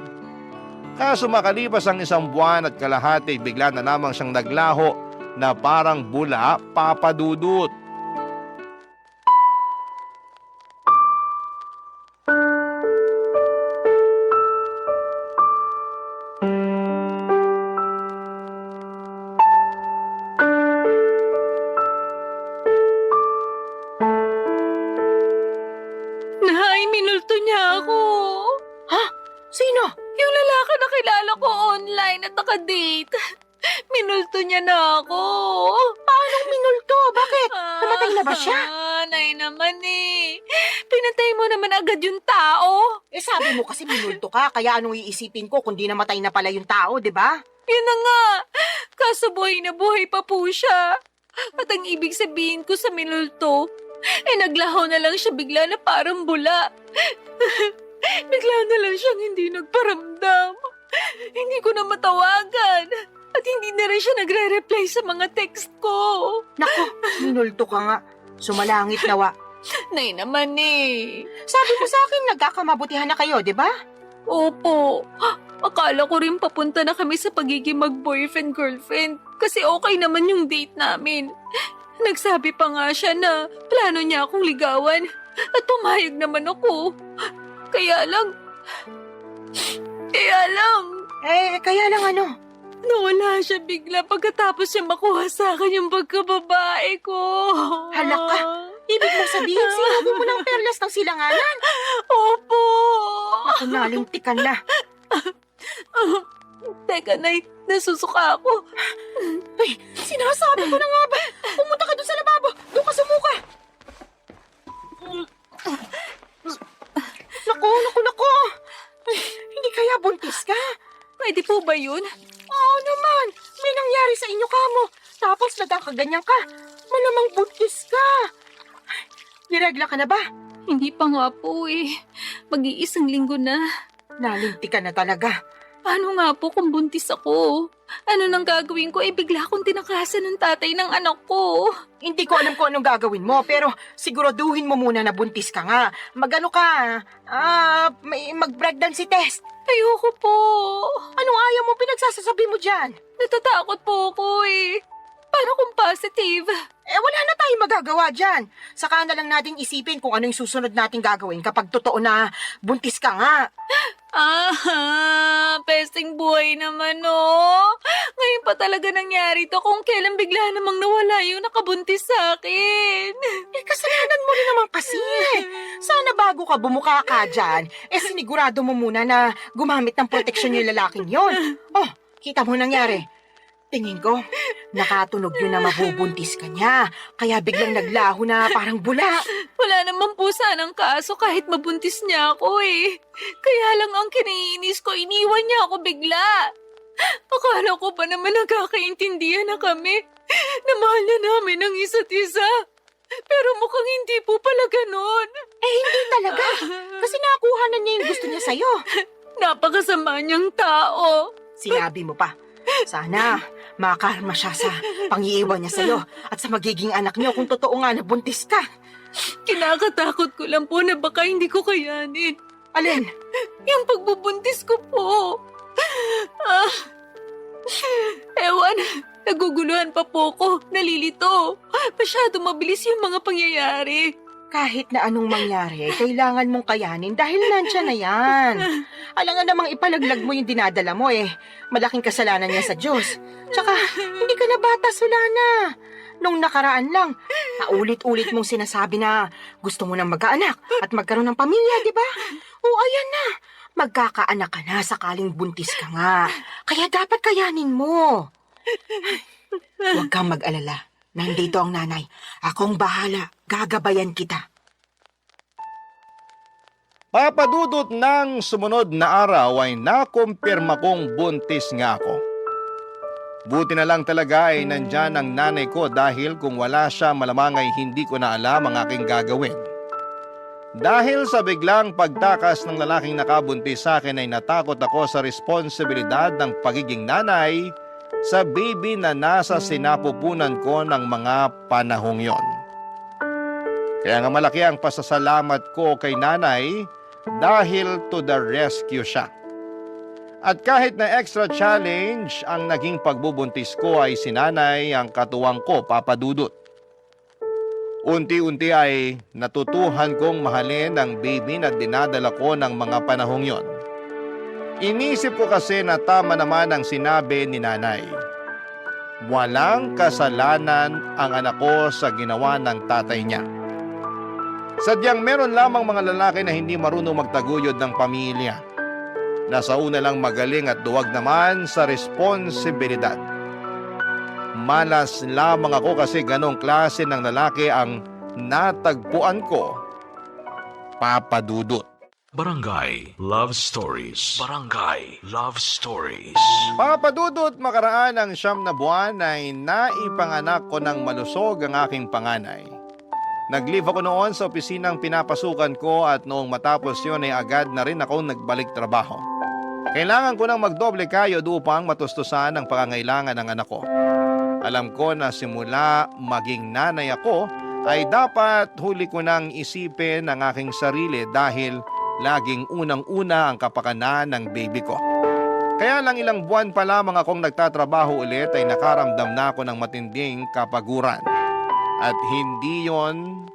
Kaso makalipas ang 1 buwan at kalahati bigla na lamang siyang naglaho na parang bula, Papa Dudut. Nay, minulto niya ako. Sino? Yung lalaki na kilala ko online at nakadate. Minulto niya na ako. Paanong minulto? Bakit? Namatay na ba siya? Nay naman Pinatay mo naman agad yung tao. Sabi mo kasi minulto ka, kaya anong iisipin ko kung di namatay na pala yung tao, di ba? Yun na nga. Kaso buhay na buhay pa po siya. At ang ibig sabihin ko sa minulto, naglaho na lang siya bigla na parang bula. Bigla na lang siyang hindi nagparamdam. Hindi ko na matawagan. At hindi na rin siya nagre-reply sa mga text ko. Nako, minulto ka nga. Sumalangit nawa. Nay naman eh. Sabi mo sa akin, nagkakamabutihan na kayo, di ba? Opo. Akala ko rin papunta na kami sa pagiging mag-boyfriend-girlfriend kasi okay naman yung date namin. Nagsabi pa nga siya na plano niya akong ligawan at pumayag naman ako. Kaya lang... Kaya lang ano? Nawala siya bigla pagkatapos siya makuha sa akin yung pagkababae ko. Hala ka. Ibig mo sabihin, sinabi mo ng perlas ng silanganan? Opo. Ako nalintikan na. Teka, Nay, nasusuka ako. Ay, sinasabi ko na nga ba? Pumunta ka doon sa lababo. Doon ka sumuka. Naku. Ay, hindi kaya buntis ka? Pwede po ba yun? Oo naman. May nangyari sa inyo kamo. Tapos nagkakaganyan ka. Malamang buntis ka. Ay, niregla ka na ba? Hindi pa nga po eh. Mag-iisang linggo na. Nalintikan na talaga. Paano nga po kung buntis ako? Ano nang gagawin ko? Bigla akong tinakasan ng tatay ng anak ko. Hindi ko alam kung anong gagawin mo, pero siguraduhin mo muna na buntis ka nga. Magano ka? Mag-pregnancy test. Ayoko po. Anong ayaw mo pinagsasasabi mo dyan? Natatakot po ako eh. Paano kung positive? Wala na tayong magagawa dyan. Saka na lang natin isipin kung ano yung susunod nating gagawin kapag totoo na buntis ka nga. Pesting buhay naman oh. Ngayon pa talaga nangyari to kung kailan bigla namang nawala yung nakabuntis sa akin. Kasalanan mo rin naman kasi. Sana bago ka bumuka ka dyan, sinigurado mo muna na gumamit ng proteksyon yung lalaking yon. Oh, kita mo nangyari. Tingin ko, nakatunog yun na mabubuntis ka niya. Kaya biglang naglaho na parang bula. Wala naman po sanang kaso kahit mabuntis niya ako eh. Kaya lang ang kinaiinis ko, iniwan niya ako bigla. Akala ko pa naman nagkakaintindihan na kami. Na mahal na namin ang isa't isa. Pero mukhang hindi po pala ganon. Hindi talaga. Kasi nakuha na niya yung gusto niya sa'yo. Napakasama niyang tao. Sinabi mo pa. Sana makarma siya sa pangiiwan niya sa'yo at sa magiging anak niyo kung totoo nga na buntis ka. Kinakatakot ko lang po na baka hindi ko kayanin. Alin? Yung pagbubuntis ko po. Ewan, naguguluhan pa po ko. Nalilito. Masyado mabilis yung mga pangyayari. Kahit na anong mangyari, kailangan mong kayanin dahil nandiyan na yan. Alangan namang ipalaglag mo yung dinadala mo Malaking kasalanan niya sa Diyos. Tsaka, hindi ka na bata, Solana. Nung nakaraan lang, paulit-ulit mong sinasabi na gusto mo nang magkaanak at magkaroon ng pamilya, di ba? O ayan na, magkakaanak ka na sakaling buntis ka nga. Kaya dapat kayanin mo. Huwag kang mag-alala. Nandito ang nanay. Akong bahala. Gagabayan kita. Papadudot ng sumunod na araw ay nakumpirma kong buntis nga ako. Buti na lang talaga ay nandyan ang nanay ko dahil kung wala siya malamang ay hindi ko na alam ang aking gagawin. Dahil sa biglang pagtakas ng lalaking nakabuntis sa akin ay natakot ako sa responsibilidad ng pagiging nanay sa baby na nasa sinapupunan ko ng mga panahong yon. Kaya nga malaki ang pasasalamat ko kay nanay dahil to the rescue siya. At kahit na extra challenge ang naging pagbubuntis ko ay si nanay ang katuwang ko, Papa Dudut. Unti-unti ay natutuhan kong mahalin ang baby na dinadala ko ng mga panahong yon. Inisip ko kasi na tama naman ang sinabi ni nanay. Walang kasalanan ang anak ko sa ginawa ng tatay niya. Sadyang meron lamang mga lalaki na hindi marunong magtaguyod ng pamilya. Nasa una lang magaling at duwag naman sa responsibilidad. Malas lamang ako kasi ganong klase ng lalaki ang natagpuan ko, Papa Dudut. Barangay Love Stories. Barangay Love Stories. Papadudot, makaraan ng 9 na buwan ay naipanganak ko ng malusog ang aking panganay. Nag-leave ako noon sa opisinang pinapasukan ko at noong matapos yun ay agad na rin ako nagbalik trabaho. Kailangan ko nang magdoble kayod upang matustusan ang pangangailangan ng anak ko. Alam ko na simula maging nanay ako ay dapat huli ko nang isipin ang aking sarili dahil laging unang-una ang kapakanan ng baby ko. Kaya lang ilang buwan pa lamang akong nagtatrabaho ulit ay nakaramdam na ako ng matinding kapaguran. At hindi yon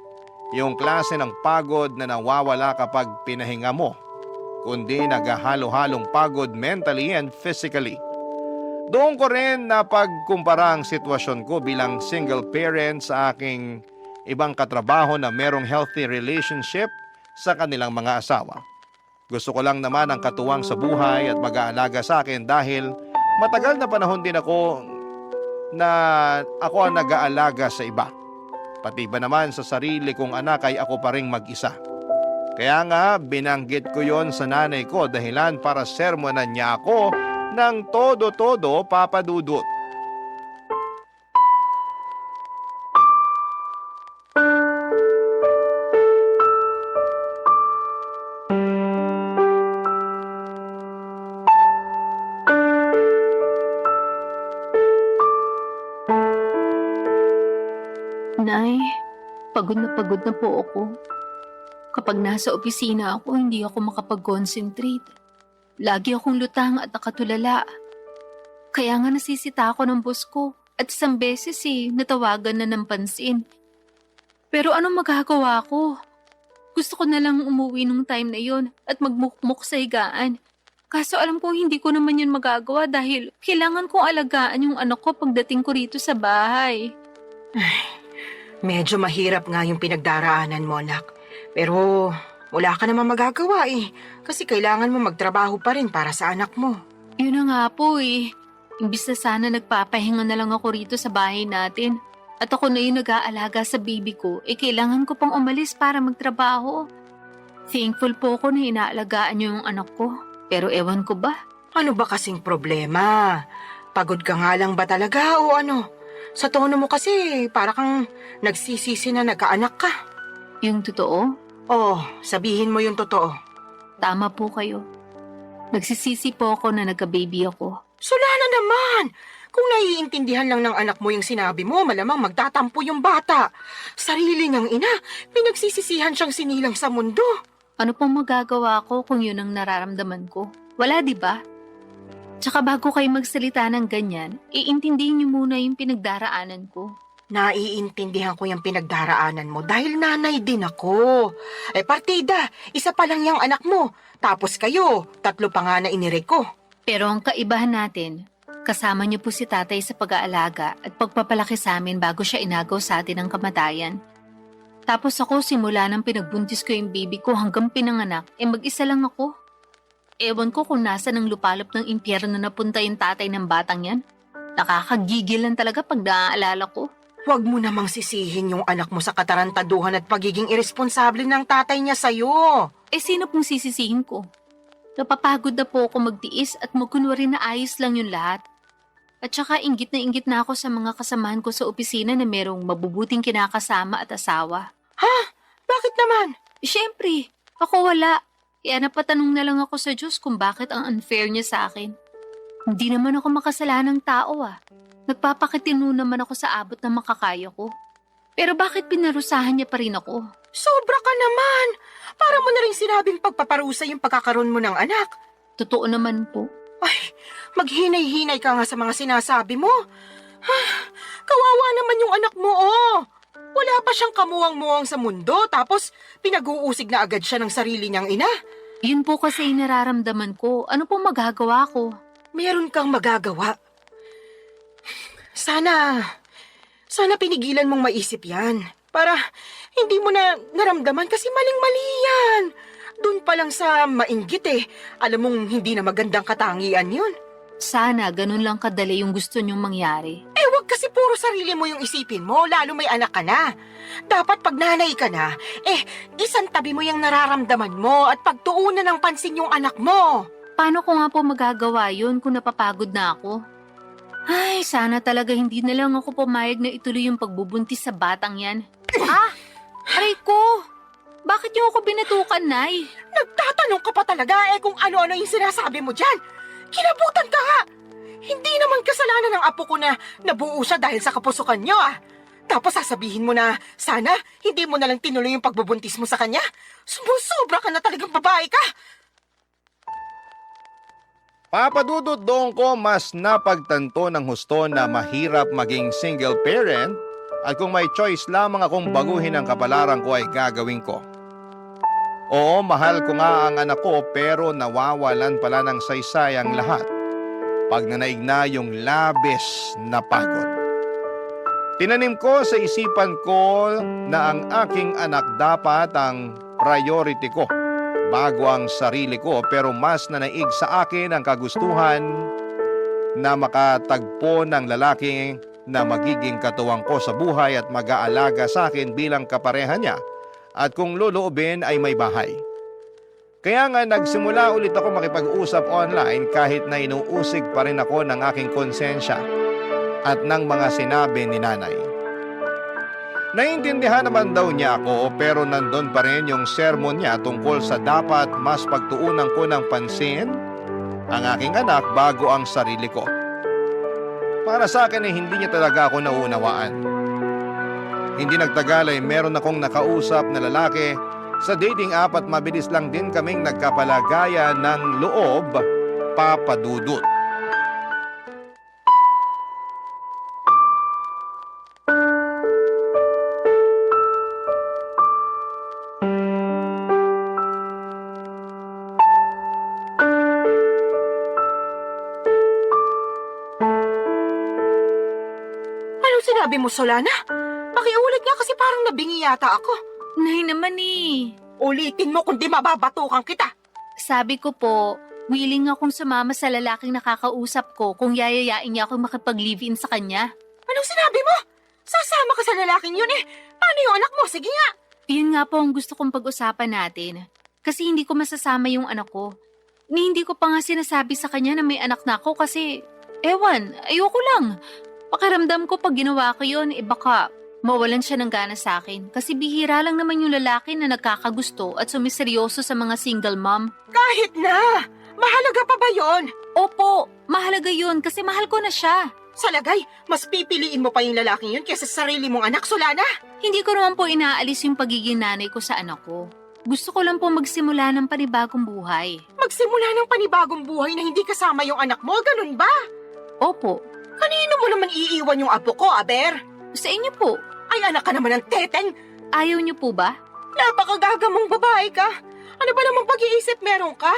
yung klase ng pagod na nawawala kapag pinahinga mo, kundi naghahalo-halong pagod mentally and physically. Doon ko rin napagkumpara ang sitwasyon ko bilang single parent sa aking ibang katrabaho na merong healthy relationship sa kanilang mga asawa. Gusto ko lang naman ang katuwang sa buhay at mag-aalaga sa akin dahil matagal na panahon din ako ang nag-aalaga sa iba. Pati ba naman sa sarili kong anak ay ako pa ring mag-isa. Kaya nga binanggit ko yon sa nanay ko dahilan para sermonan niya ako ng todo-todo, Papa Dudut. Nay, pagod na po ako. Kapag nasa opisina ako, hindi ako makapag-concentrate. Lagi akong lutang at nakatulala. Kaya nga nasisita ako ng boss ko at isang beses natawagan na ng pansin. Pero anong magagawa ko? Gusto ko na lang umuwi nung time na yon at magmukmuk sa higaan. Kaso alam ko hindi ko naman yun magagawa dahil kailangan kong alagaan yung anak ko pagdating ko rito sa bahay. Medyo mahirap nga yung pinagdaraanan mo, anak. Pero wala ka naman magagawa kasi kailangan mo magtrabaho pa rin para sa anak mo. Yun na nga po Imbis na sana nagpapahinga na lang ako rito sa bahay natin. At ako na yung nag-aalaga sa baby ko, kailangan ko pang umalis para magtrabaho. Thankful po ako na inaalagaan niyo yung anak ko. Pero ewan ko ba? Ano ba kasing problema? Pagod ka nga lang ba talaga o ano? Sa tono mo kasi para kang nagsisisi na nagkaanak ka. Yung totoo? Oh, sabihin mo yung totoo. Tama po kayo. Nagsisisi po ako na nagka-baby ako. Sula na naman! Kung naiintindihan lang ng anak mo yung sinabi mo, malamang magtatampo yung bata. Sarili niyang ina, pinagsisisihan siyang sinilang sa mundo. Ano pong magagawa ko kung yun ang nararamdaman ko? Wala, di ba? Tsaka bago kayo magsalita ng ganyan, iintindihin niyo muna yung pinagdaraanan ko. Naiintindihan ko yung pinagdaraanan mo dahil nanay din ako. Partida, isa pa lang yung anak mo. Tapos kayo, 3 pa nga na inire ko. Pero ang kaibahan natin, kasama niyo po si tatay sa pag-aalaga at pagpapalaki sa amin bago siya inagaw sa atin ng kamatayan. Tapos ako simula nang pinagbuntis ko yung baby ko hanggang pinanganak, mag-isa lang ako. Ewan ko kung nasa ng lupalop ng impyerno na punta yung tatay ng batang yan. Nakakagigil lang talaga pag naaalala ko. Huwag mo namang sisihin yung anak mo sa katarantaduhan at pagiging irresponsable ng tatay niya sa'yo. Sino pong sisisihin ko? Napapagod na po ako magtiis at magkunwari na ayos lang yung lahat. At saka inggit na ako sa mga kasamahan ko sa opisina na merong mabubuting kinakasama at asawa. Ha? Bakit naman? Siyempre, ako wala. Kaya napatanong na lang ako sa Diyos kung bakit ang unfair niya sa akin. Hindi naman ako makasalanang tao Nagpapakitino naman ako sa abot na makakaya ko. Pero bakit pinarusahan niya pa rin ako? Sobra ka naman! Para mo na rin sinabing pagpaparusa yung pagkakaroon mo ng anak. Totoo naman po. Ay, maghinay-hinay ka nga sa mga sinasabi mo. Kawawa naman yung anak mo, Wala pa siyang kamuwang-muwang sa mundo, tapos pinag-uusig na agad siya ng sarili niyang ina. Yun po kasi yung nararamdaman ko. Ano pong magagawa ko? Meron kang magagawa. Sana pinigilan mong maisip yan. Para hindi mo na naramdaman kasi maling-mali yan. Doon pa lang sa mainggit alam mong hindi na magandang katangian yun. Sana ganun lang kadali yung gusto niyong mangyari. Wag kasi puro sarili mo yung isipin mo, lalo may anak ka na. Dapat pag nanay ka na, isang tabi mo yung nararamdaman mo at pagtuunan ng pansin yung anak mo. Paano ko nga po magagawa yun kung napapagod na ako? Ay, sana talaga hindi na lang ako pumayag na ituloy yung pagbubuntis sa batang yan. Aray ko! Bakit niyo ako binatukan, Nay? Nagtatanong ka pa talaga kung ano-ano yung sinasabi mo dyan. Kinabutan ka nga. Hindi naman kasalanan ng apo ko na nabuo siya dahil sa kapusukan niyo Tapos sasabihin mo na sana hindi mo na lang tinuloy yung pagbubuntis mo sa kanya. Sumusobra ka na talagang babae ka. Papa Dudut, doon ko mas napagtanto ng husto na mahirap maging single parent at kung may choice lamang akong baguhin ang kapalaran ko ay gagawin ko. Oo, mahal ko nga ang anak ko pero nawawalan pala ng saysay ang lahat pag nanaig na yung labis na pagod. Tinanim ko sa isipan ko na ang aking anak dapat ang priority ko bago ang sarili ko pero mas nanaig sa akin ang kagustuhan na makatagpo ng lalaki na magiging katuwang ko sa buhay at mag-aalaga sa akin bilang kapareha niya at kung loloobin ay may bahay. Kaya nga nagsimula ulit ako makipag-usap online kahit na inuusig pa rin ako ng aking konsensya at ng mga sinabi ni nanay. Naintindihan naman daw niya ako pero nandun pa rin yung sermon niya tungkol sa dapat mas pagtuunan ko ng pansin ang aking anak bago ang sarili ko. Para sa akin ay hindi niya talaga ako nauunawaan. Hindi nagtagal ay meron akong nakausap na lalaki sa dating app at mabilis lang din kaming nagkapalagayan ng loob, Papa Dudut. Sinabi mo, Solana? Pakiulit nga kasi parang nabingi yata ako. Nay naman Ulitin mo kundi mababatukan kita. Sabi ko po, willing akong sumama sa lalaking nakakausap ko kung yayayain niya akong makipag-live-in sa kanya. Anong sinabi mo? Sasama ka sa lalaking yun Paano yung anak mo? Sige nga. Yun nga po ang gusto kong pag-usapan natin. Kasi hindi ko masasama yung anak ko. Hindi ko pa nga sinasabi sa kanya na may anak na ako kasi, ayoko lang. Pakiramdam ko pag ginawa ko yun, baka mawalan siya ng gana sa akin. Kasi bihira lang naman yung lalaki na nagkakagusto at sumiseryoso sa mga single mom. Kahit na! Mahalaga pa ba yon? Opo, mahalaga yun kasi mahal ko na siya. Sa lagay, mas pipiliin mo pa yung lalaking yun kaysa sa sarili mong anak, Solana. Hindi ko naman po inaalis yung pagiging nanay ko sa anak ko. Gusto ko lang po magsimula ng panibagong buhay. Magsimula ng panibagong buhay na hindi kasama yung anak mo, ganun ba? Opo. Kanino mo naman iiwan yung apo ko, Aber? Sa inyo po. Ay, anak ka naman ng teteng. Ayaw niyo po ba? Napakagagamong babae ka. Ano ba namang pag-iisip meron ka?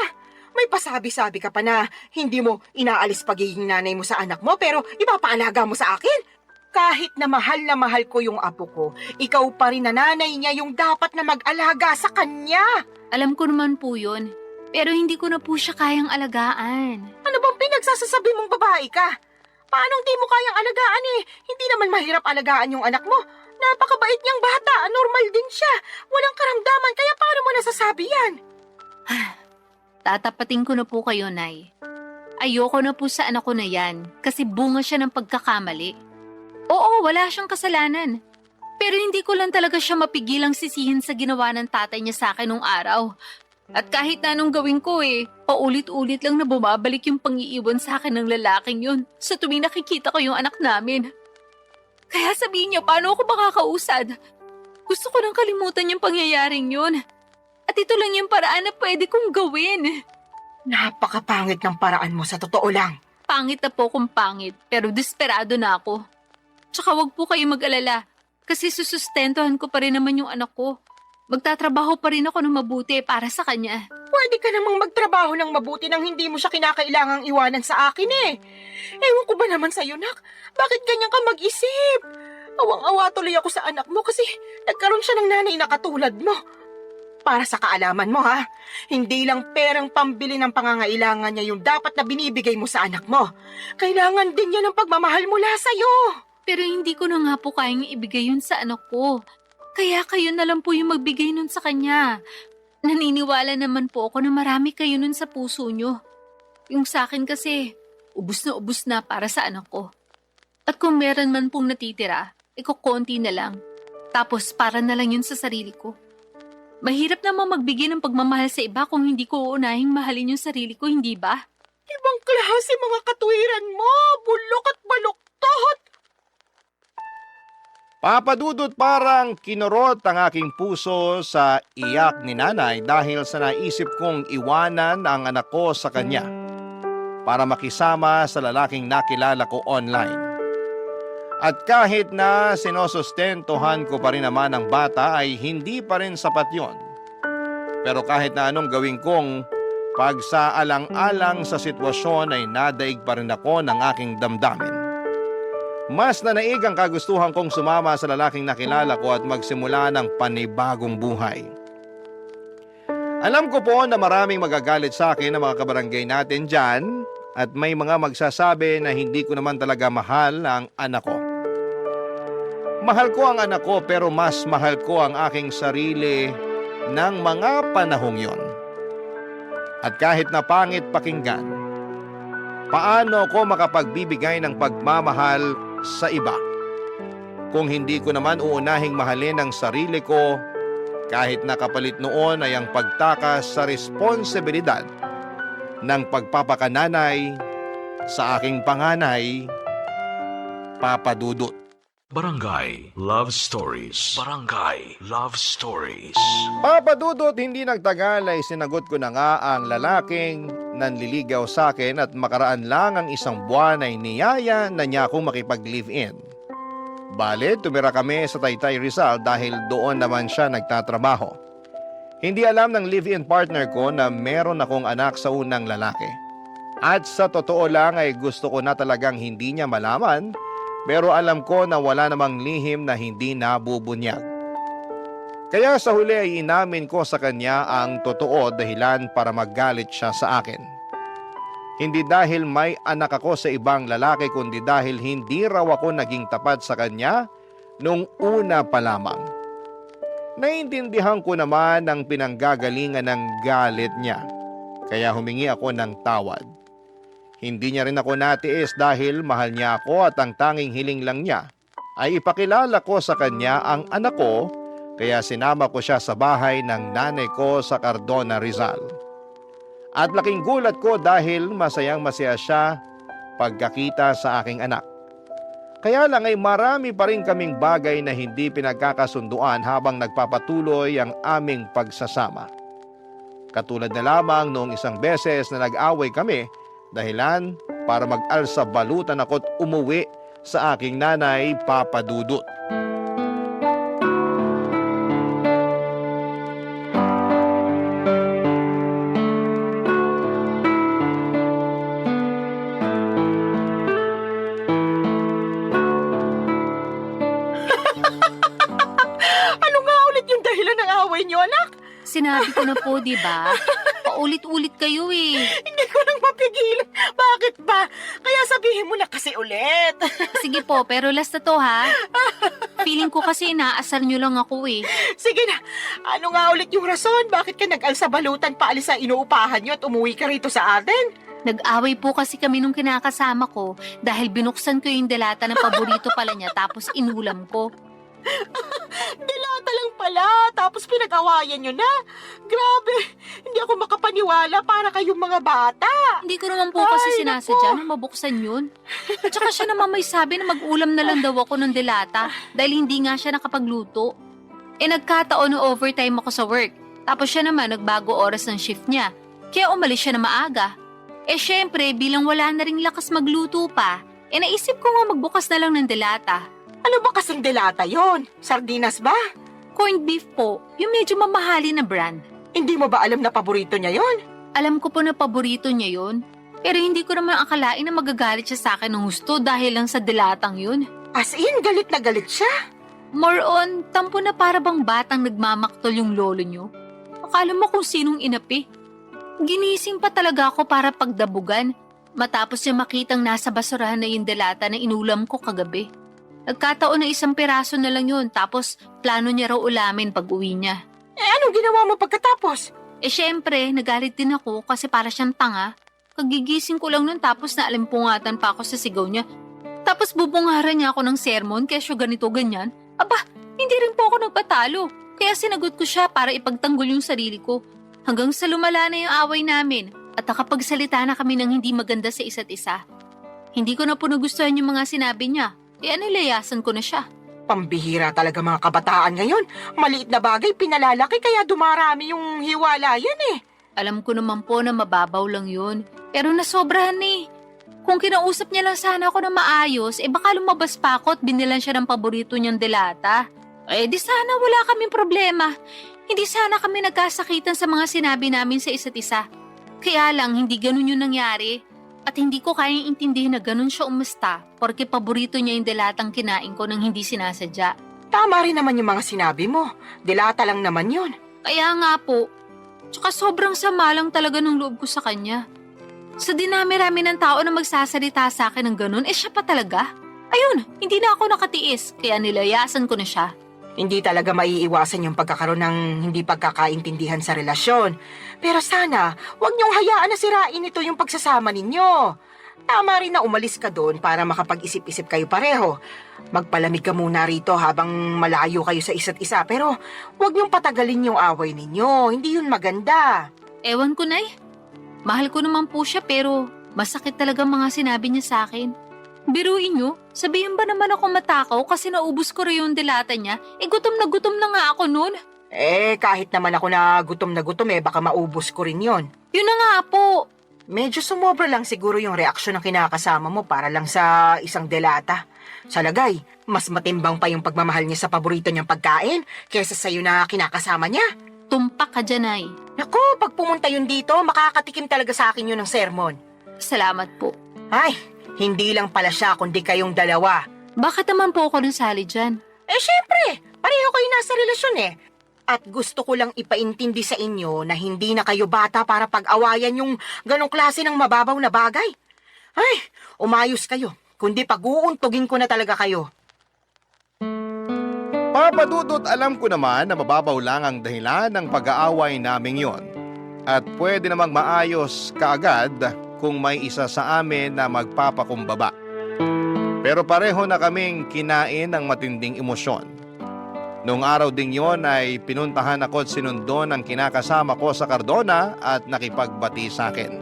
May pasabi-sabi ka pa na hindi mo inaalis pagiging nanay mo sa anak mo pero ipapaalaga mo sa akin. Kahit na mahal ko yung apo ko, ikaw pa rin na nanay niya yung dapat na mag-alaga sa kanya. Alam ko naman po yun. Pero hindi ko na po siya kayang alagaan. Ano bang pinagsasasabi mong babae ka? Paanong di mo kayang alagaan Hindi naman mahirap alagaan yung anak mo. Napakabait niyang bata, normal din siya. Walang karamdaman, kaya paano mo nasasabi yan? Tatapatin ko na po kayo, Nay. Ayoko na po sa anak ko na yan kasi bunga siya ng pagkakamali. Oo, wala siyang kasalanan. Pero hindi ko lang talaga siya mapigilang sisihin sa ginawa ng tatay niya sa akin nung araw. At kahit na anong gawin ko paulit-ulit lang na bumabalik yung pangiiwan sa akin ng lalaking yun sa tuwing nakikita ko yung anak namin. Kaya sabihin niya, paano ako makakausad? Gusto ko nang kalimutan yung pangyayaring yun. At ito lang yung paraan na pwede kong gawin. Napakapangit ng paraan mo sa totoo lang. Pangit na po kung pangit, pero desperado na ako. Tsaka wag po kayo mag-alala, kasi susustentuhan ko pa rin naman yung anak ko. Magtatrabaho pa rin ako ng mabuti para sa kanya. Pwede ka namang magtrabaho ng mabuti nang hindi mo siya kinakailangang iwanan sa akin Ewan ko ba naman sa'yo, nak? Bakit ganyan ka mag-isip? Awang-awa tuloy ako sa anak mo kasi nagkaroon siya ng nanay na katulad mo. Para sa kaalaman mo hindi lang perang pambili ng pangangailangan niya yung dapat na binibigay mo sa anak mo. Kailangan din niya ng pagmamahal mula sa'yo. Pero hindi ko na nga po kayang ibigay yun sa anak ko. Kaya kayo na lang po yung magbigay nun sa kanya. Naniniwala naman po ako na marami kayo nun sa puso nyo. Yung sa akin kasi, ubus na para sa anak ko. At kung meron man pong natitira, konti na lang. Tapos para na lang yun sa sarili ko. Mahirap naman magbigay ng pagmamahal sa iba kung hindi ko uunahing mahalin yung sarili ko, hindi ba? Ibang klase mga katuwiran mo, bulok at baluktot. Papa Dudut, parang kinurot ang aking puso sa iyak ni nanay dahil sa naisip kong iwanan ang anak ko sa kanya para makisama sa lalaking nakilala ko online. At kahit na sinosustentuhan ko pa rin naman ang bata ay hindi pa rin sapat yon. Pero kahit na anong gawin kong pagsaalang-alang sa sitwasyon ay nadaig pa rin ako ng aking damdamin. Mas nanaig ang kagustuhan kong sumama sa lalaking nakilala ko at magsimula ng panibagong buhay. Alam ko po na maraming magagalit sa akin na mga kabarangay natin dyan at may mga magsasabi na hindi ko naman talaga mahal ang anak ko. Mahal ko ang anak ko pero mas mahal ko ang aking sarili ng mga panahong yon. At kahit na pangit pakinggan, paano ko makapagbibigay ng pagmamahal sa iba kung hindi ko naman uunahing mahalin ang sarili ko kahit nakapalit noon ay ang pagtakas sa responsibilidad ng pagpapakananay sa aking panganay, Papa Dudut. Barangay Love Stories. Barangay Love Stories. Papa Dudut, hindi nagtagal ay sinagot ko na nga ang lalaking nanliligaw sa akin at makaraan lang ang isang buwan ay niyaya na niya akong makipag-live-in. Bale, tumira kami sa Taytay Rizal dahil doon naman siya nagtatrabaho. Hindi alam ng live-in partner ko na meron akong anak sa unang lalaki. At sa totoo lang ay gusto ko na talagang hindi niya malaman, pero alam ko na wala namang lihim na hindi nabubunyag. Kaya sa huli ay inamin ko sa kanya ang totoo dahilan para maggalit siya sa akin. Hindi dahil may anak ako sa ibang lalaki kundi dahil hindi raw ako naging tapat sa kanya nung una pa lamang. Naintindihan ko naman ang pinanggagalingan ng galit niya, kaya humingi ako ng tawad. Hindi niya rin ako natiis dahil mahal niya ako at ang tanging hiling lang niya ay ipakilala ko sa kanya ang anak ko, kaya sinama ko siya sa bahay ng nanay ko sa Cardona, Rizal. At laking gulat ko dahil masayang masaya siya pagkakita sa aking anak. Kaya lang ay marami pa rin kaming bagay na hindi pinagkakasunduan habang nagpapatuloy ang aming pagsasama. Katulad na lamang noong isang beses na nag-away kami, dahilan para mag-alsa balutan ako't umuwi sa aking nanay, Papa Dudut. Ano nga ulit yung dahilan ng away niyo, anak? Sinabi ko na po, di ba? Paulit-ulit kayo eh. Hindi ko nang mapigilan. Bakit ba? Kaya sabihin mo na kasi ulit. Sige po, pero last na to ha. Feeling ko kasi inaasar nyo lang ako eh. Sige na, ano nga ulit yung rason? Bakit ka nag-alsa balutan paalis sa inuupahan niyo at umuwi ka rito sa atin? Nag-away po kasi kami nung kinakasama ko dahil binuksan ko yung delata ng paborito pala niya tapos inulam ko. Dilata lang pala, tapos pinag-awayan nyo na. Grabe, hindi ako makapaniwala para kayong mga bata. Hindi ko naman po kasi Ay, sinasadya na mabuksan yun. At saka siya naman may sabi na mag-ulam na lang daw ako ng delata dahil hindi nga siya nakapagluto. Nagkataon na overtime ako sa work. Tapos siya naman nagbago oras ng shift niya. Kaya umalis siya na maaga. Syempre, bilang wala na ring lakas magluto pa, naisip ko nga magbukas na lang ng delata. Ano ba kasing delata yon? Sardinas ba? Corned beef po, yung medyo mamahali na brand. Hindi mo ba alam na paborito niya yon? Alam ko po na paborito niya yun, pero hindi ko naman akalain na magagalit siya sa akin ng gusto dahil lang sa delatang yun. As in, galit na galit siya. More on, tampo na para bang batang nagmamaktol yung lolo niyo. Akala mo kung sinong inapi. Ginising pa talaga ako para pagdabugan, matapos niya makitang nasa basurahan na yung delata na inulam ko kagabi. Nagkataon na 1 piraso na lang yun, tapos plano niya raw ulamin pag uwi niya. Anong ginawa mo pagkatapos? Syempre, nagalit din ako kasi para siyang tanga. Kagigising ko lang nun tapos naalimpungatan pa ako sa sigaw niya. Tapos bubungaran niya ako ng sermon kesyo ganito ganyan. Aba, hindi rin po ako nagpatalo. Kaya sinagot ko siya para ipagtanggol yung sarili ko. Hanggang sa lumala na yung away namin at nakapagsalita na kami ng hindi maganda sa isa't isa. Hindi ko na po nagustuhan yung mga sinabi niya. Kaya nilayasan ko na siya. Pambihira talaga mga kabataan ngayon. Maliit na bagay pinalalaki kaya dumarami yung hiwalayan eh. Alam ko naman po na mababaw lang yun. Pero nasobrahan eh. Kung kinausap niya lang sana ako na maayos, baka lumabas pa ako at binilan siya ng paborito niyang delata. Di sana wala kaming problema. Hindi sana kami nagkasakitan sa mga sinabi namin sa isa't isa. Kaya lang, hindi ganun yung nangyari. At hindi ko kayang intindihin na ganun siya umasta porque paborito niya yung delatang kinain ko nang hindi sinasadya. Tama rin naman yung mga sinabi mo. Dilata lang naman yun. Kaya nga po. Tsaka sobrang sama lang talaga ng loob ko sa kanya. Sa dinami-rami ng tao na magsasalita sa akin ng ganun, siya pa talaga. Ayun, hindi na ako nakatiis, kaya nilayasan ko na siya. Hindi talaga maiiwasan yung pagkakaroon ng hindi pagkakaintindihan sa relasyon. Pero sana, huwag niyong hayaan na sirain ito yung pagsasama ninyo. Tama rin na umalis ka doon para makapag-isip-isip kayo pareho. Magpalamig ka muna rito habang malayo kayo sa isa't isa. Pero huwag niyong patagalin yung away ninyo. Hindi yun maganda. Ewan ko, Nay. Mahal ko naman po siya pero masakit talaga mga sinabi niya sa akin. Biruin niyo, sabihin ba naman ako matakaw kasi naubos ko rin yung dilata niya? Gutom na nga ako noon. Kahit naman ako na gutom, baka maubos ko rin yon. Yun na nga po. Medyo sumobra lang siguro yung reaksyon ng kinakasama mo para lang sa isang delata. Sa lagay, mas matimbang pa yung pagmamahal niya sa paborito niyang pagkain kaysa sa'yo na kinakasama niya. Tumpak ka dyan, Nay. Naku, pag pumunta yun dito, makakatikim talaga sa akin yun ng sermon. Salamat po. Ay, hindi lang pala siya kundi kayong dalawa. Bakit naman po ako nasali dyan? Syempre, pareho kayo nasa relasyon eh. At gusto ko lang ipaintindi sa inyo na hindi na kayo bata para pag-awayan yung ganong klase ng mababaw na bagay. Ay, umayos kayo. Kundi pag-uuntugin ko na talaga kayo. Papa Dudut, alam ko naman na mababaw lang ang dahilan ng pag-aaway naming yon. At pwede namang maayos kaagad kung may isa sa amin na magpapakumbaba. Pero pareho na kaming kinain ng matinding emosyon. Noong araw ding yon ay pinuntahan ako at sinundo ng kinakasama ko sa Cardona at nakipagbati sa akin.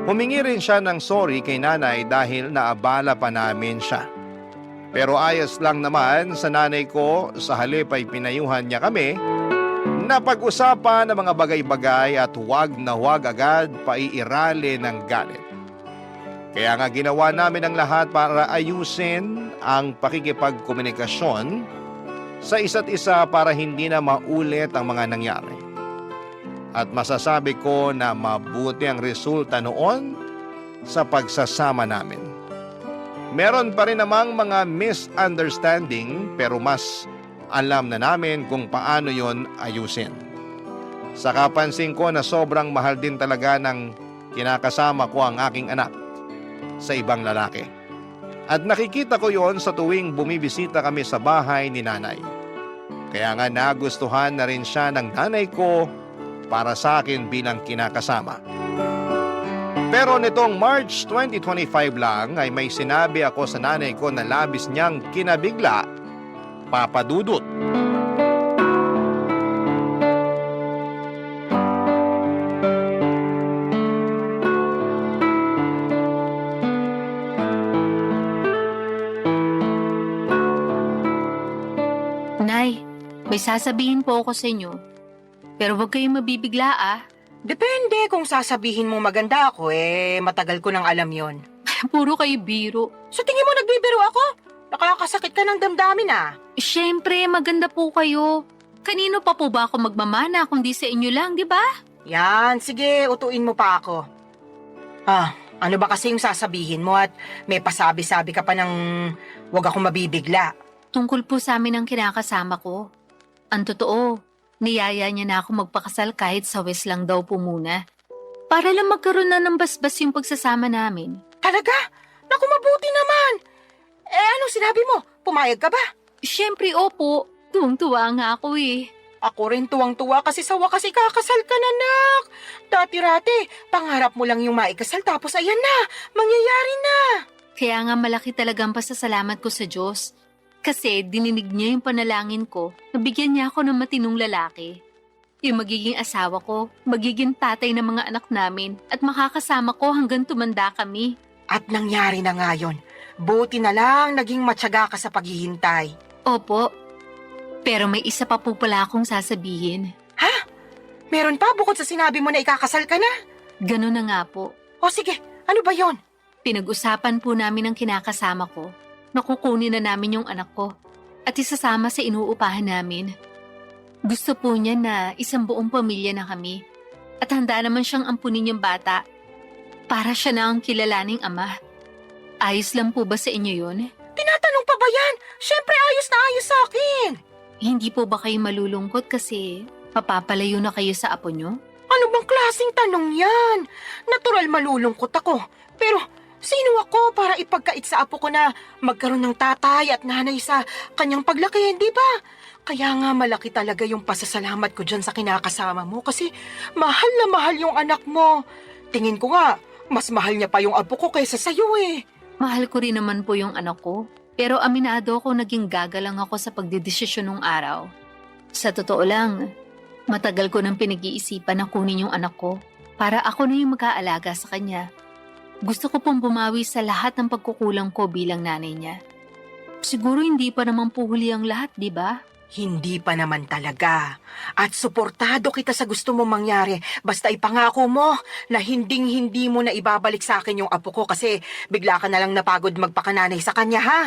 Humingi rin siya ng sorry kay nanay dahil naabala pa namin siya. Pero ayos lang naman sa nanay ko, sa halip ay pinayuhan niya kami na pag-usapan ng mga bagay-bagay at huwag na huwag agad paiirali ng galit. Kaya nga ginawa namin ang lahat para ayusin ang pakikipagkomunikasyon sa isa't isa para hindi na maulit ang mga nangyari. At masasabi ko na mabuti ang resulta noon sa pagsasama namin. Meron pa rin namang mga misunderstanding pero mas alam na namin kung paano yon ayusin. Sa kapansin ko na sobrang mahal din talaga ng kinakasama ko ang aking anak sa ibang lalaki. At nakikita ko yon sa tuwing bumibisita kami sa bahay ni nanay. Kaya nga nagustuhan na rin siya ng nanay ko para sa akin bilang kinakasama. Pero nitong March 2025 lang ay may sinabi ako sa nanay ko na labis niyang kinabigla, Papa Dudut. Nay, may sasabihin po ako sa inyo. Pero huwag kayong mabibigla Depende kung sasabihin mo maganda ako matagal ko nang alam yon. Puro kayo biro. So tingin mo nagbibiro ako? Nakakasakit ka ng damdamin Siyempre, maganda po kayo. Kanino pa po ba ako magmamana kung di sa inyo lang, di ba? Yan, sige, utuin mo pa ako. Ano ba kasi yung sasabihin mo at may pasabi-sabi ka pa ng wag akong mabibigla? Tungkol po sa amin ang kinakasama ko. Ang totoo, niyaya niya na ako magpakasal kahit sa West lang daw po muna. Para lang magkaroon na ng basbas yung pagsasama namin. Talaga? Naku, mabuti naman! Anong sinabi mo? Pumayag ka ba? Siyempre, opo. Tuwang-tuwa nga ako eh. Ako rin tuwang-tuwa kasi sa wakas ikakasal ka na, nak. Dati-rati, pangarap mo lang yung maikasal tapos ayan na, mangyayari na. Kaya nga malaki talagang pasasalamat ko sa Diyos. Kasi dininig niya yung panalangin ko, nabigyan niya ako ng matinong lalaki. Yung magiging asawa ko, magiging tatay ng mga anak namin, at makakasama ko hanggang tumanda kami. At nangyari na nga yun. Buti na lang naging matyaga ka sa paghihintay. Opo. Pero may isa pa po pala akong sasabihin. Ha? Meron pa bukod sa sinabi mo na ikakasal ka na? Ganun na nga po. O sige, ano ba yon? Pinag-usapan po namin ng kinakasama ko. Nakukunin na namin yung anak ko at isasama sa inuupahan namin. Gusto po niya na isang buong pamilya na kami at handa naman siyang ampunin yung bata para siya na ang kilalaning ama. Ayos lang po ba sa inyo yun? Tinatanong pa ba yan? Siyempre ayos na ayos sa akin. Hindi po ba kayo malulungkot kasi papapalayo na kayo sa apo nyo? Ano bang klaseng tanong yan? Natural malulungkot ako. Pero sino ako para ipagkait sa apo ko na magkaroon ng tatay at nanay sa kanyang paglaki, di ba? Kaya nga malaki talaga yung pasasalamat ko dyan sa kinakasama mo kasi mahal na mahal yung anak mo. Tingin ko nga, mas mahal niya pa yung apo ko kaysa sa'yo eh. Mahal ko rin naman po yung anak ko. Pero aminado ako naging gagalang ako sa pagdedesisyon nung araw. Sa totoo lang, matagal ko nang pinag-iisipan na kunin yung anak ko para ako na yung mag-aalaga sa kanya. Gusto ko pong bumawi sa lahat ng pagkukulang ko bilang nanay niya. Siguro hindi pa naman po huli ang lahat, di ba? Hindi pa naman talaga. At suportado kita sa gusto mong mangyari. Basta ipangako mo na hinding-hindi mo na ibabalik sa akin yung apo ko kasi bigla ka na lang napagod magpakananay sa kanya, ha?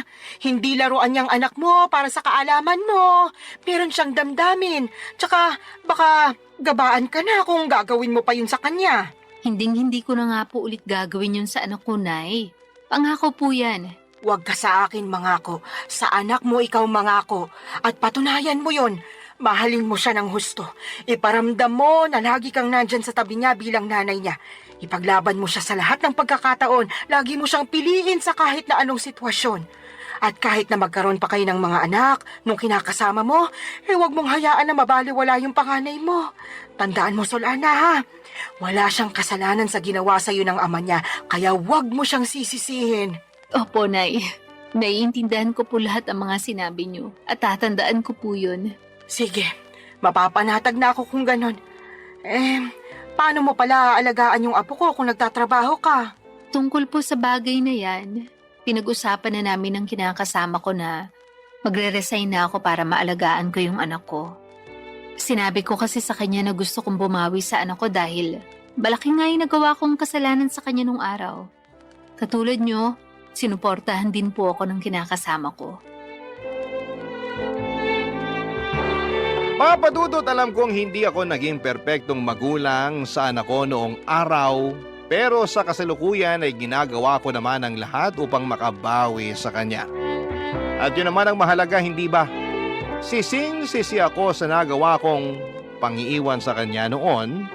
Hindi laruan niyang anak mo para sa kaalaman mo. Meron siyang damdamin. Tsaka baka gabaan ka na kung gagawin mo pa yun sa kanya. Hinding-hindi ko na nga po ulit gagawin yun sa anak ko, Nay. Pangako po yan. Huwag ka sa akin mangako. Sa anak mo ikaw mangako. At patunayan mo yon. Mahalin mo siya ng husto. Iparamdam mo na lagi kang nandyan sa tabi niya bilang nanay niya. Ipaglaban mo siya sa lahat ng pagkakataon. Lagi mo siyang piliin sa kahit na anong sitwasyon. At kahit na magkaroon pa kayo ng mga anak, nung kinakasama mo, huwag mong hayaan na mabaliwala yung panganay mo. Tandaan mo, Solana, ha? Wala siyang kasalanan sa ginawa sa'yo ng ama niya, kaya huwag mo siyang sisisihin. Opo, Nay. Naiintindihan ko po lahat ang mga sinabi niyo at tatandaan ko po yun. Sige, mapapanatag na ako kung ganon. Paano mo pala aalagaan yung apo ko kung nagtatrabaho ka? Tungkol po sa bagay na yan, pinag-usapan na namin ng kinakasama ko na magre-resign na ako para maalagaan ko yung anak ko. Sinabi ko kasi sa kanya na gusto kong bumawi sa anak ko dahil malaki nga yung nagawa kong kasalanan sa kanya nung araw. Katulad nyo, sinuportahan din po ako ng kinakasama ko. Papa Dudut, alam kong hindi ako naging perpektong magulang sa anak ko noong araw, pero sa kasalukuyan ay ginagawa ko naman ang lahat upang makabawi sa kanya. At yun naman ang mahalaga, hindi ba? Sising-sisi ako sa nagawa kong pangiiwan sa kanya noon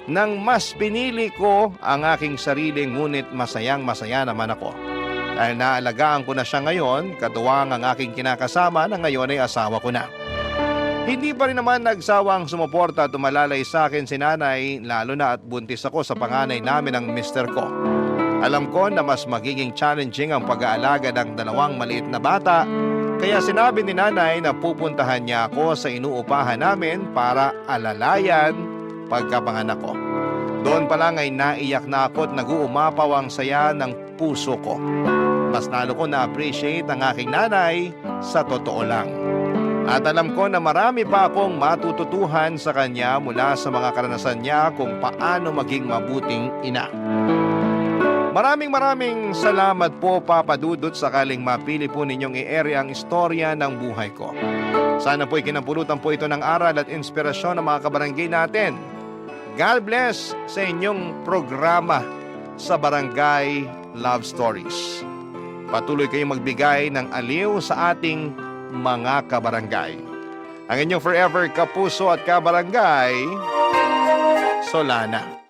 nang mas pinili ko ang aking sarili, ngunit masayang-masaya naman ako. Dahil naalagaan ko na siya ngayon, katuwang ang aking kinakasama na ngayon ay asawa ko na. Hindi pa rin naman nagsawang sumuporta at tumalalay sa akin si nanay, lalo na at buntis ako sa panganay namin ng mister ko. Alam ko na mas magiging challenging ang pag-aalaga ng dalawang maliit na bata, kaya sinabi ni nanay na pupuntahan niya ako sa inuupahan namin para alalayan pagkapanganak ko. Doon pa lang ay naiyak na ako at nag-uumapaw ang saya ng puso ko. Mas lalo ko na-appreciate ang aking nanay sa totoo lang. At alam ko na marami pa akong matututuhan sa kanya mula sa mga karanasan niya kung paano maging mabuting ina. Maraming salamat po, Papa Dudut, sakaling mapili po ninyong i-ere ang istorya ng buhay ko. Sana po'y kinapulutan po ito ng aral at inspirasyon ng mga kabarangay natin. God bless sa inyong programa sa Barangay Love Stories. Patuloy kayong magbigay ng aliw sa ating mga kabarangay. Ang inyong forever kapuso at kabarangay, Solana.